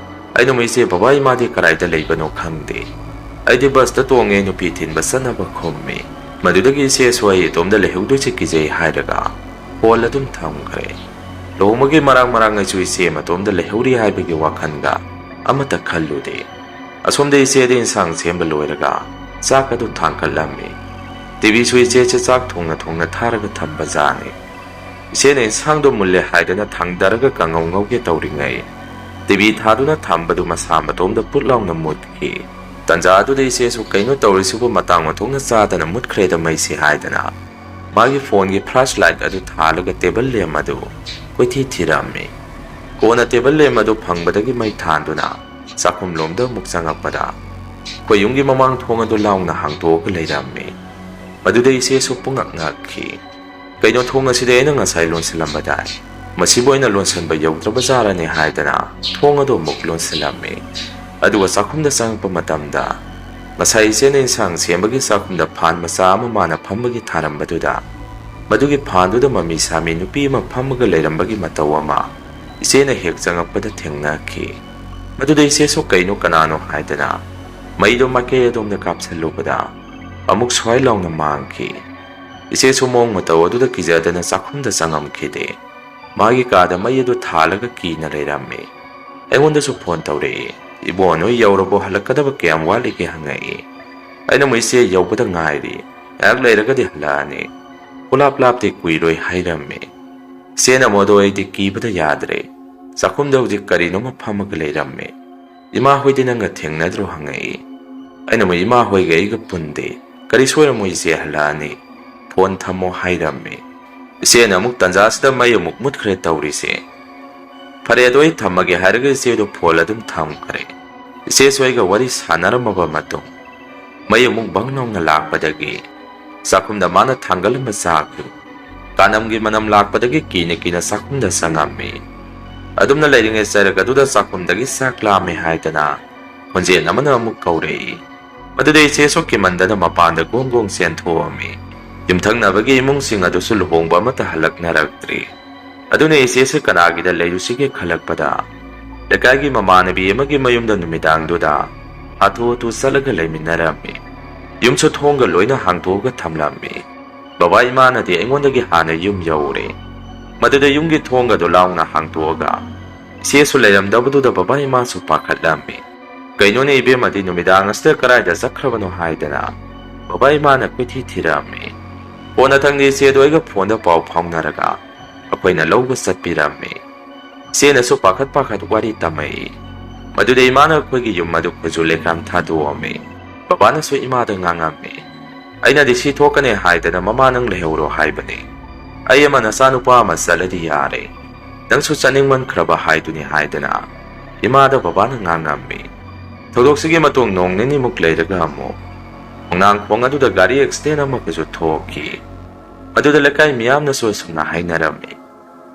ꯑꯩꯅ ꯑꯃꯨꯛ "ꯏꯆꯦ, ꯕꯕꯥ ꯏꯃꯥꯗꯤ ꯀꯗꯥꯏꯗ ꯂꯩꯕꯅꯣ ꯈꯪꯗꯦ꯫ ꯑꯩꯗꯤ ꯕꯁꯇ ꯇꯣꯡꯉꯦ, ꯅꯨꯄꯤ ꯊꯤꯟꯕ ꯆꯠꯅꯕ" ꯈꯨꯝꯃꯤ꯫ ꯃꯗꯨꯗꯒꯤ ꯏꯆꯦꯁꯨ "ꯑꯩ ꯏꯇꯣꯝꯗ ꯂꯩꯍꯧꯗꯣꯏꯁꯦ ꯀꯤꯖꯩ" ꯍꯥꯏꯔꯒ ꯐꯣꯟ ꯑꯗꯨꯝ ꯊꯝꯈ꯭ꯔꯦ꯫ ꯂꯨꯍꯣꯡꯕꯒꯤ ꯃꯔꯥꯡ ꯃꯔꯥꯡ ꯑꯩꯁꯨ ꯏꯆꯦ ꯃꯇꯣꯝꯗ ꯂꯩꯍꯧꯔꯤ ꯍꯥꯏꯕꯒꯤ ꯋꯥꯈꯜꯒ ꯑꯃꯠꯇ ꯈꯜꯂꯨꯗꯦ꯫ ꯑꯁꯣꯝꯗ ꯏꯆꯦꯗꯤ ꯏꯟꯁꯥꯡ ꯁꯦꯝꯕ ꯂꯣꯏꯔꯒ ꯆꯥꯛ ꯑꯗꯨ ꯊꯥꯡꯒꯠꯂꯝꯃꯤ꯫ ꯇꯤꯚꯤꯁꯨ ꯏꯆꯦꯁꯦ ꯆꯥꯛ ꯊꯣꯡꯅ ꯊꯣꯡꯅ ꯊꯥꯔꯒ ꯊꯝꯕ ꯖꯥꯠꯅꯤ꯫ ꯏꯆꯦꯅ ꯏꯟꯁꯥꯡꯗꯣ ꯃꯨꯜꯂꯦ ꯍꯥꯏꯗꯅ ꯊꯥꯡꯗꯔꯒ ꯀꯥꯡꯉꯧ ꯉꯧꯒꯦ ꯇꯧꯔꯤꯉꯩ, ꯇꯤꯚꯤ ꯊꯥꯗꯨꯅ ꯊꯝꯕꯗꯨ ꯃꯁꯥ ꯃꯇꯣꯝꯗ ꯄꯨꯠ ꯂꯥꯎꯅ ꯃꯨꯠꯈꯤ꯫ ꯇꯟꯖꯥ ꯑꯗꯨꯗ ꯏꯆꯦꯁꯨ "ꯀꯩꯅꯣ ꯇꯧꯔꯤꯁꯤꯕꯨ, ꯃꯇꯥꯡ ꯃꯊꯣꯡꯅ ꯆꯥꯗꯅ ꯃꯨꯠꯈ꯭ꯔꯦꯗ ꯃꯩꯁꯤ" ꯍꯥꯏꯗꯅ ꯃꯥꯒꯤ ꯐꯣꯟꯒꯤ ꯐ꯭ꯂꯥꯁ ꯂꯥꯏꯠ ꯑꯗꯨ ꯊꯥꯜꯂꯒ ꯇꯦꯕꯜ ꯂꯦꯝ ꯑꯗꯨ ꯀꯣꯏꯊꯤ ꯊꯤꯔꯝꯃꯤ꯫ ꯀꯣꯟꯅ ꯇꯦꯕꯜ ꯂꯦꯝ ꯑꯗꯨ ꯐꯪꯕꯗꯒꯤ ꯃꯩ ꯊꯥꯟꯗꯨꯅ ꯆꯥꯛꯈꯨꯝꯂꯣꯝꯗ ꯑꯃꯨꯛ ꯆꯪꯉꯛꯄꯗ, ꯑꯩꯈꯣꯏ ꯌꯨꯝꯒꯤ ꯃꯃꯥꯡ ꯊꯣꯡ ꯑꯗꯨ ꯂꯥꯎꯅ ꯍꯥꯡꯗꯣꯛꯑꯒ ꯂꯩꯔꯝꯃꯤ꯫ ꯃꯗꯨꯗ ꯏꯆꯦꯁꯨ ꯄꯨꯡꯉꯛ ꯉꯛꯈꯤ꯫ "ꯀꯩꯅꯣ, ꯊꯣꯡ ꯑꯁꯤꯗꯤ ꯑꯩꯅ ꯉꯁꯥꯏ ꯂꯣꯟꯁꯤꯜꯂꯝꯕꯗꯥꯏ? ꯃꯁꯤꯕꯨ ꯑꯩꯅ ꯂꯣꯟꯁꯤꯟꯕ ꯌꯧꯗ꯭ꯔꯕ ꯖꯥꯠꯔꯅꯦ?" ꯍꯥꯏꯗꯅ ꯊꯣꯡ ꯑꯗꯨ ꯑꯃꯨꯛ ꯂꯣꯟꯁꯤꯜꯂꯝꯃꯤ꯫ ꯑꯗꯨꯒ ꯆꯥꯛꯈꯨꯝꯗ ꯆꯪꯉꯛꯄ ꯃꯇꯝꯗ, ꯉꯁꯥꯏ ꯏꯆꯦꯅ ꯏꯟꯁꯥꯡ ꯁꯦꯝꯕꯒꯤ ꯆꯥꯛꯈꯨꯝꯗ ꯐꯥꯟ ꯃꯆꯥ ꯑꯃ ꯃꯥꯅ ꯐꯝꯕꯒꯤ ꯊꯥꯔꯝꯕꯗꯨꯗ, ꯃꯗꯨꯒꯤ ꯐꯥꯟꯗꯨꯗ ꯃꯃꯤ ꯁꯥꯃꯤ ꯅꯨꯄꯤ ꯑꯃ ꯐꯝꯃꯒ ꯂꯩꯔꯝꯕꯒꯤ ꯃꯇꯧ ꯑꯃ ꯏꯆꯦꯅ ꯍꯦꯛ ꯆꯪꯉꯛꯄꯗ ꯊꯦꯡꯅꯈꯤ꯫ ꯃꯗꯨꯗ ꯏꯆꯦꯁꯨ "ꯀꯩꯅꯣ, ꯀꯅꯥꯅꯣ?" ꯍꯥꯏꯗꯅ ꯃꯩꯗꯣ ꯃꯥꯏꯀꯩ ꯑꯗꯣꯝꯗ ꯀꯥꯞꯁꯤꯜꯂꯨꯕꯗ, ꯑꯃꯨꯛ ꯁ꯭ꯋꯥꯏ ꯂꯥꯎꯅ ꯃꯥꯡꯈꯤ꯫ ꯏꯆꯦꯁꯨ ꯃꯑꯣꯡ ꯃꯇꯧ ꯑꯗꯨꯗ ꯀꯤꯖꯗꯅ ꯆꯥꯛꯈꯨꯝꯗ ꯆꯪꯉꯝꯈꯤꯗꯦ꯫ ꯃꯥꯒꯤ ꯀꯥꯗ ꯃꯩ ꯑꯗꯨ ꯊꯥꯜꯂꯒ ꯀꯤꯅ ꯂꯩꯔꯝꯃꯤ꯫ ꯑꯩꯉꯣꯟꯗꯁꯨ ꯐꯣꯟ ꯇꯧꯔꯛꯏ꯫ "ꯏꯕꯣ, ꯅꯣꯏ ꯌꯧꯔꯕꯣ? ꯍꯜꯂꯛꯀꯗꯕ ꯀꯌꯥꯝ ꯋꯥꯠꯂꯤꯒꯦ?" ꯍꯪꯉꯛꯏ꯫ ꯑꯩꯅ ꯑꯃꯨꯛ "ꯏꯆꯦ, ꯌꯧꯕꯗ ꯉꯥꯏꯔꯤ, ꯉꯥꯏꯍꯥꯛ ꯂꯩꯔꯒꯗꯤ ꯍꯜꯂꯛꯑꯅꯤ, ꯀꯣꯂꯥꯞ ꯂꯥꯞꯇꯦ, ꯀꯨꯏꯔꯣꯏ" ꯍꯥꯏꯔꯝꯃꯤ꯫ ꯏꯆꯦꯅ ꯑꯃꯨꯛ ꯑꯗꯣ ꯑꯩꯗꯤ ꯀꯤꯕꯗ ꯌꯥꯗ꯭ꯔꯦ꯫ ꯆꯥꯛꯈꯨꯝꯗ ꯍꯧꯖꯤꯛ ꯀꯔꯤꯅꯣꯃ ꯐꯝꯃꯒ ꯂꯩꯔꯝꯃꯤ꯫ "ꯏꯃꯥ ꯍꯣꯏꯗꯤ ꯅꯪꯒ ꯊꯦꯡꯅꯗ꯭ꯔꯣ?" ꯍꯪꯉꯛꯏ꯫ ꯑꯩꯅ ꯑꯃꯨꯛ "ꯏꯃꯥ ꯍꯣꯏꯒ ꯑꯩꯒ ꯄꯨꯟꯗꯦ, ꯀꯔꯤ ꯁꯣꯏꯔꯝꯃꯣꯏ, ꯏꯆꯦ ꯍꯜꯂꯛꯑꯅꯤ, ꯐꯣꯟ ꯊꯝꯃꯣ" ꯍꯥꯏꯔꯝꯃꯤ꯫ ꯏꯆꯦꯅ ꯑꯃꯨꯛ "ꯇꯟꯖꯥꯁꯤꯗ ꯃꯩ ꯑꯃꯨꯛ ꯃꯨꯠꯈ꯭ꯔꯦ ꯇꯧꯔꯤꯁꯦ꯫ ꯐꯔꯦ, ꯑꯗꯣ ꯑꯩ ꯊꯝꯃꯒꯦ" ꯍꯥꯏꯔꯒ ꯏꯆꯦꯗꯣ ꯐꯣꯟ ꯑꯗꯨꯝ ꯊꯝꯈ꯭ꯔꯦ꯫ ꯏꯆꯦꯁꯨ ꯑꯩꯒ ꯋꯥꯔꯤ ꯁꯥꯟꯅꯔꯝꯃꯕ ꯃꯇꯨꯡ, ꯃꯩ ꯑꯃꯨꯛ ꯕꯪ ꯂꯥꯎꯅ ꯂꯥꯛꯄꯗꯒꯤ ꯆꯥꯛꯈꯨꯝꯗ ꯃꯥꯅ ꯊꯥꯡꯒꯠꯂꯝꯕ ꯆꯥꯛꯇꯨ ꯀꯥꯅꯝꯒꯤ ꯃꯅꯝ ꯂꯥꯛꯄꯗꯒꯤ ꯀꯤꯅ ꯀꯤꯅ ꯆꯥꯛꯈꯨꯝꯗ ꯆꯪꯉꯝꯃꯤ꯫ ꯑꯗꯨꯝꯅ ꯂꯩꯔꯤꯉꯩ ꯆꯔꯛ ꯑꯗꯨꯗ ꯆꯥꯛꯈꯨꯝꯗꯒꯤ "ꯆꯥꯛ ꯂꯥꯝꯃꯦ" ꯍꯥꯏꯗꯅ ꯈꯣꯟꯖꯦꯜ ꯑꯃꯅ ꯑꯃꯨꯛ ꯀꯧꯔꯛꯏ꯫ ꯃꯗꯨꯗ ꯏꯆꯦꯁꯨ ꯀꯤꯃꯟꯗꯅ ꯃꯄꯥꯟꯗ ꯒꯣꯡ ꯒꯣꯡ ꯆꯦꯟꯊꯣꯛꯑꯝꯃꯤ꯫ ꯌꯨꯝꯊꯪꯅꯕꯒꯤ ꯏꯃꯨꯡꯁꯤꯡ ꯑꯗꯨꯁꯨ ꯂꯨꯍꯣꯡꯕ ꯑꯃꯠꯇ ꯍꯜꯂꯛꯅꯔꯛꯇ꯭ꯔꯤ꯫ ꯑꯗꯨꯅ ꯏꯆꯦꯁꯦ ꯀꯅꯥꯒꯤꯗ ꯂꯩꯔꯨꯁꯤꯒꯦ ꯈꯜꯂꯛꯄꯗ, ꯂꯩꯀꯥꯏꯒꯤ ꯃꯃꯥꯟꯅꯕꯤ ꯑꯃꯒꯤ ꯃꯌꯨꯝꯗ ꯅꯨꯃꯤꯗꯥꯡꯗꯨꯗ ꯍꯥꯊꯨ ꯍꯥꯊꯨ ꯆꯠꯂꯒ ꯂꯩꯃꯤꯟꯅꯔꯝꯃꯤ꯫ ꯌꯨꯝꯁꯨ ꯊꯣꯡꯒ ꯂꯣꯏꯅ ꯍꯥꯡꯗꯣꯛꯑꯒ ꯊꯝꯂꯝꯃꯤ꯫ ꯕꯕꯥ ꯏꯃꯥꯅꯗꯤ ꯑꯩꯉꯣꯟꯗꯒꯤ ꯍꯥꯟꯅ ꯌꯨꯝ ꯌꯧꯔꯦ꯫ ꯃꯗꯨꯗ ꯌꯨꯝꯒꯤ ꯊꯣꯡ ꯑꯗꯨ ꯂꯥꯎꯅ ꯍꯥꯡꯗꯣꯛꯑꯒ ꯏꯆꯦꯁꯨ ꯂꯩꯔꯝꯗꯕꯗꯨꯗ ꯕꯕꯥ ꯏꯃꯥꯁꯨ ꯄꯥꯈꯠꯂꯝꯃꯤ꯫ "ꯀꯩꯅꯣꯅꯦ ꯏꯕꯦꯝꯃꯗꯤ ꯅꯨꯃꯤꯗꯥꯡ ꯑꯁꯤꯗ ꯀꯗꯥꯏꯗ ꯆꯠꯈ꯭ꯔꯕꯅꯣ?" ꯍꯥꯏꯗꯅ ꯕꯕꯥ ꯏꯃꯥꯅ ꯀꯣꯏꯊꯤ ꯊꯤꯔꯛꯑꯝꯃꯤ꯫ ꯀꯣꯟꯅꯊꯪꯗꯤ ꯏꯆꯦꯗꯣ ꯑꯩꯒ ꯐꯣꯟꯗ ꯄꯥꯎ ꯐꯥꯎꯅꯔꯒ ꯑꯩꯈꯣꯏꯅ ꯂꯧꯕ ꯆꯠꯄꯤꯔꯝꯃꯤ꯫ ꯏꯆꯦꯅꯁꯨ ꯄꯥꯈꯠ ꯄꯥꯈꯠ ꯋꯥꯔꯤ ꯇꯝꯃꯛꯏ꯫ ꯃꯗꯨꯗ ꯏꯃꯥꯅ ꯑꯩꯈꯣꯏꯒꯤ ꯌꯨꯝ ꯑꯗꯨ ꯈꯨꯖꯨ ꯂꯩꯈꯥꯝ ꯊꯥꯗꯣꯛꯑꯝꯃꯤ꯫ ꯕꯕꯥꯅꯁꯨ ꯏꯃꯥꯗ ꯉꯥꯡꯉꯝꯃꯤ꯫ "ꯑꯩꯅꯗꯤ ꯁꯤ ꯊꯣꯛꯀꯅꯤ ꯍꯥꯏꯗꯅ ꯃꯃꯥ ꯅꯪ ꯂꯩꯍꯧꯔꯣ ꯍꯥꯏꯕꯅꯤ꯫ ꯑꯩ ꯑꯃ ꯅꯆꯥꯅꯨꯄꯥ ꯑꯃ ꯆꯠꯂꯗꯤ ꯌꯥꯔꯦ꯫ ꯅꯪꯁꯨ ꯆꯠꯅꯤꯡꯃꯟꯈ꯭ꯔꯕ ꯍꯥꯏꯗꯨꯅꯤ" ꯍꯥꯏꯗꯅ ꯏꯃꯥꯗ ꯕꯕꯥꯅ ꯉꯥꯡꯉꯝꯃꯤ꯫ ꯊꯧꯗꯣꯛꯁꯤꯒꯤ ꯃꯇꯨꯡ ꯅꯣꯡ ꯅꯤꯅꯤꯃꯨꯛ ꯂꯩꯔꯒ ꯑꯃꯨꯛ ꯈꯣꯡꯅꯥꯡ ꯈꯣꯡ ꯑꯗꯨꯗ ꯒꯥꯔꯤ ꯑꯦꯛꯁꯤꯗꯦꯟ ꯑꯃꯒꯁꯨ ꯊꯣꯛꯈꯤ꯫ ꯑꯗꯨꯗ ꯂꯩꯀꯥꯏ ꯃꯤꯌꯥꯝꯅꯁꯨ ꯑꯁꯨꯝꯅ ꯍꯥꯏꯅꯔꯝꯃꯤ,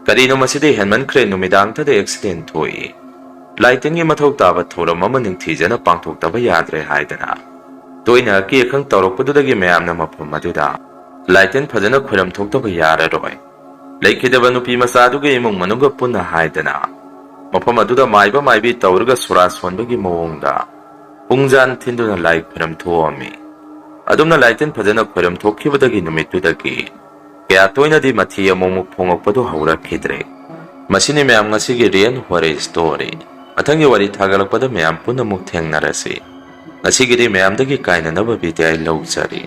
"ꯀꯔꯤꯅꯣ ꯃꯁꯤꯗꯤ ꯍꯦꯟꯃꯟꯈ꯭ꯔꯦ, ꯅꯨꯃꯤꯗꯥꯡꯗꯗ ꯑꯦꯛꯁꯤꯗꯦꯟ ꯊꯣꯛꯏ꯫ ꯂꯥꯏ ꯇꯤꯟꯒꯤ ꯃꯊꯧ ꯇꯥꯕ ꯊꯧꯔꯝ ꯑꯃ ꯅꯤꯡꯊꯤꯖꯅ ꯄꯥꯡꯊꯣꯛꯇꯕ ꯌꯥꯗ꯭ꯔꯦ" ꯍꯥꯏꯗꯅ ꯇꯣꯏꯅ ꯑꯀꯤ ꯑꯈꯪ ꯇꯧꯔꯛꯄꯗꯨꯗꯒꯤ ꯃꯌꯥꯝꯅ ꯃꯐꯝ ꯑꯗꯨꯗ ꯂꯥꯏ ꯇꯤꯟ ꯐꯖꯅ ꯈꯣꯏꯔꯝ ꯊꯣꯛꯇꯕ ꯌꯥꯔꯔꯣꯏ꯫ ꯂꯩꯈꯤꯗꯕ ꯅꯨꯄꯤ ꯃꯆꯥꯗꯨꯒꯤ ꯏꯃꯨꯡ ꯃꯅꯨꯡꯒ ꯄꯨꯟꯅ ꯍꯥꯏꯗꯅ ꯃꯐꯝ ꯑꯗꯨꯗ ꯃꯥꯏꯕ ꯃꯥꯏꯕꯤ ꯇꯧꯔꯒ ꯁꯣꯔꯥ ꯁꯣꯟꯕꯒꯤ ꯃꯑꯣꯡꯗ ꯄꯨꯡꯖꯥꯟ ꯊꯤꯟꯗꯨꯅ ꯂꯥꯏ ꯈꯣꯏꯔꯝ ꯊꯣꯛꯑꯝꯃꯤ꯫ ꯑꯗꯨꯝꯅ ꯂꯥꯏ ꯇꯤꯟ ꯐꯖꯅ ꯈꯣꯏꯔꯝ ꯊꯣꯛꯈꯤꯕꯗꯒꯤ ꯅꯨꯃꯤꯠꯇꯨꯗꯒꯤ ꯀꯌꯥ ꯇꯣꯏꯅꯗꯤ ꯃꯊꯤ ꯑꯃꯨꯛꯃꯨꯛ ꯐꯣꯡꯉꯛꯄꯗꯨ ꯍꯧꯔꯛꯈꯤꯗ꯭ꯔꯦ꯫ ꯃꯁꯤꯅꯤ ꯃꯌꯥꯝ ꯉꯁꯤꯒꯤ ꯔꯤꯌꯦꯜ ꯍꯣꯔꯔ ꯁ꯭ꯇꯣꯔꯤ꯫ ꯃꯊꯪꯒꯤ ꯋꯥꯔꯤ ꯊꯥꯒꯠꯂꯛꯄꯗ ꯃꯌꯥꯝ ꯄꯨꯟꯅ ꯑꯃꯨꯛ ꯊꯦꯡꯅꯔꯁꯤ꯫ ꯉꯁꯤꯒꯤꯗꯤ ꯃꯌꯥꯝꯗꯒꯤ ꯀꯥꯏꯅꯅꯕ ꯕꯤꯗꯥꯏ ꯂꯧꯖꯔꯤ꯫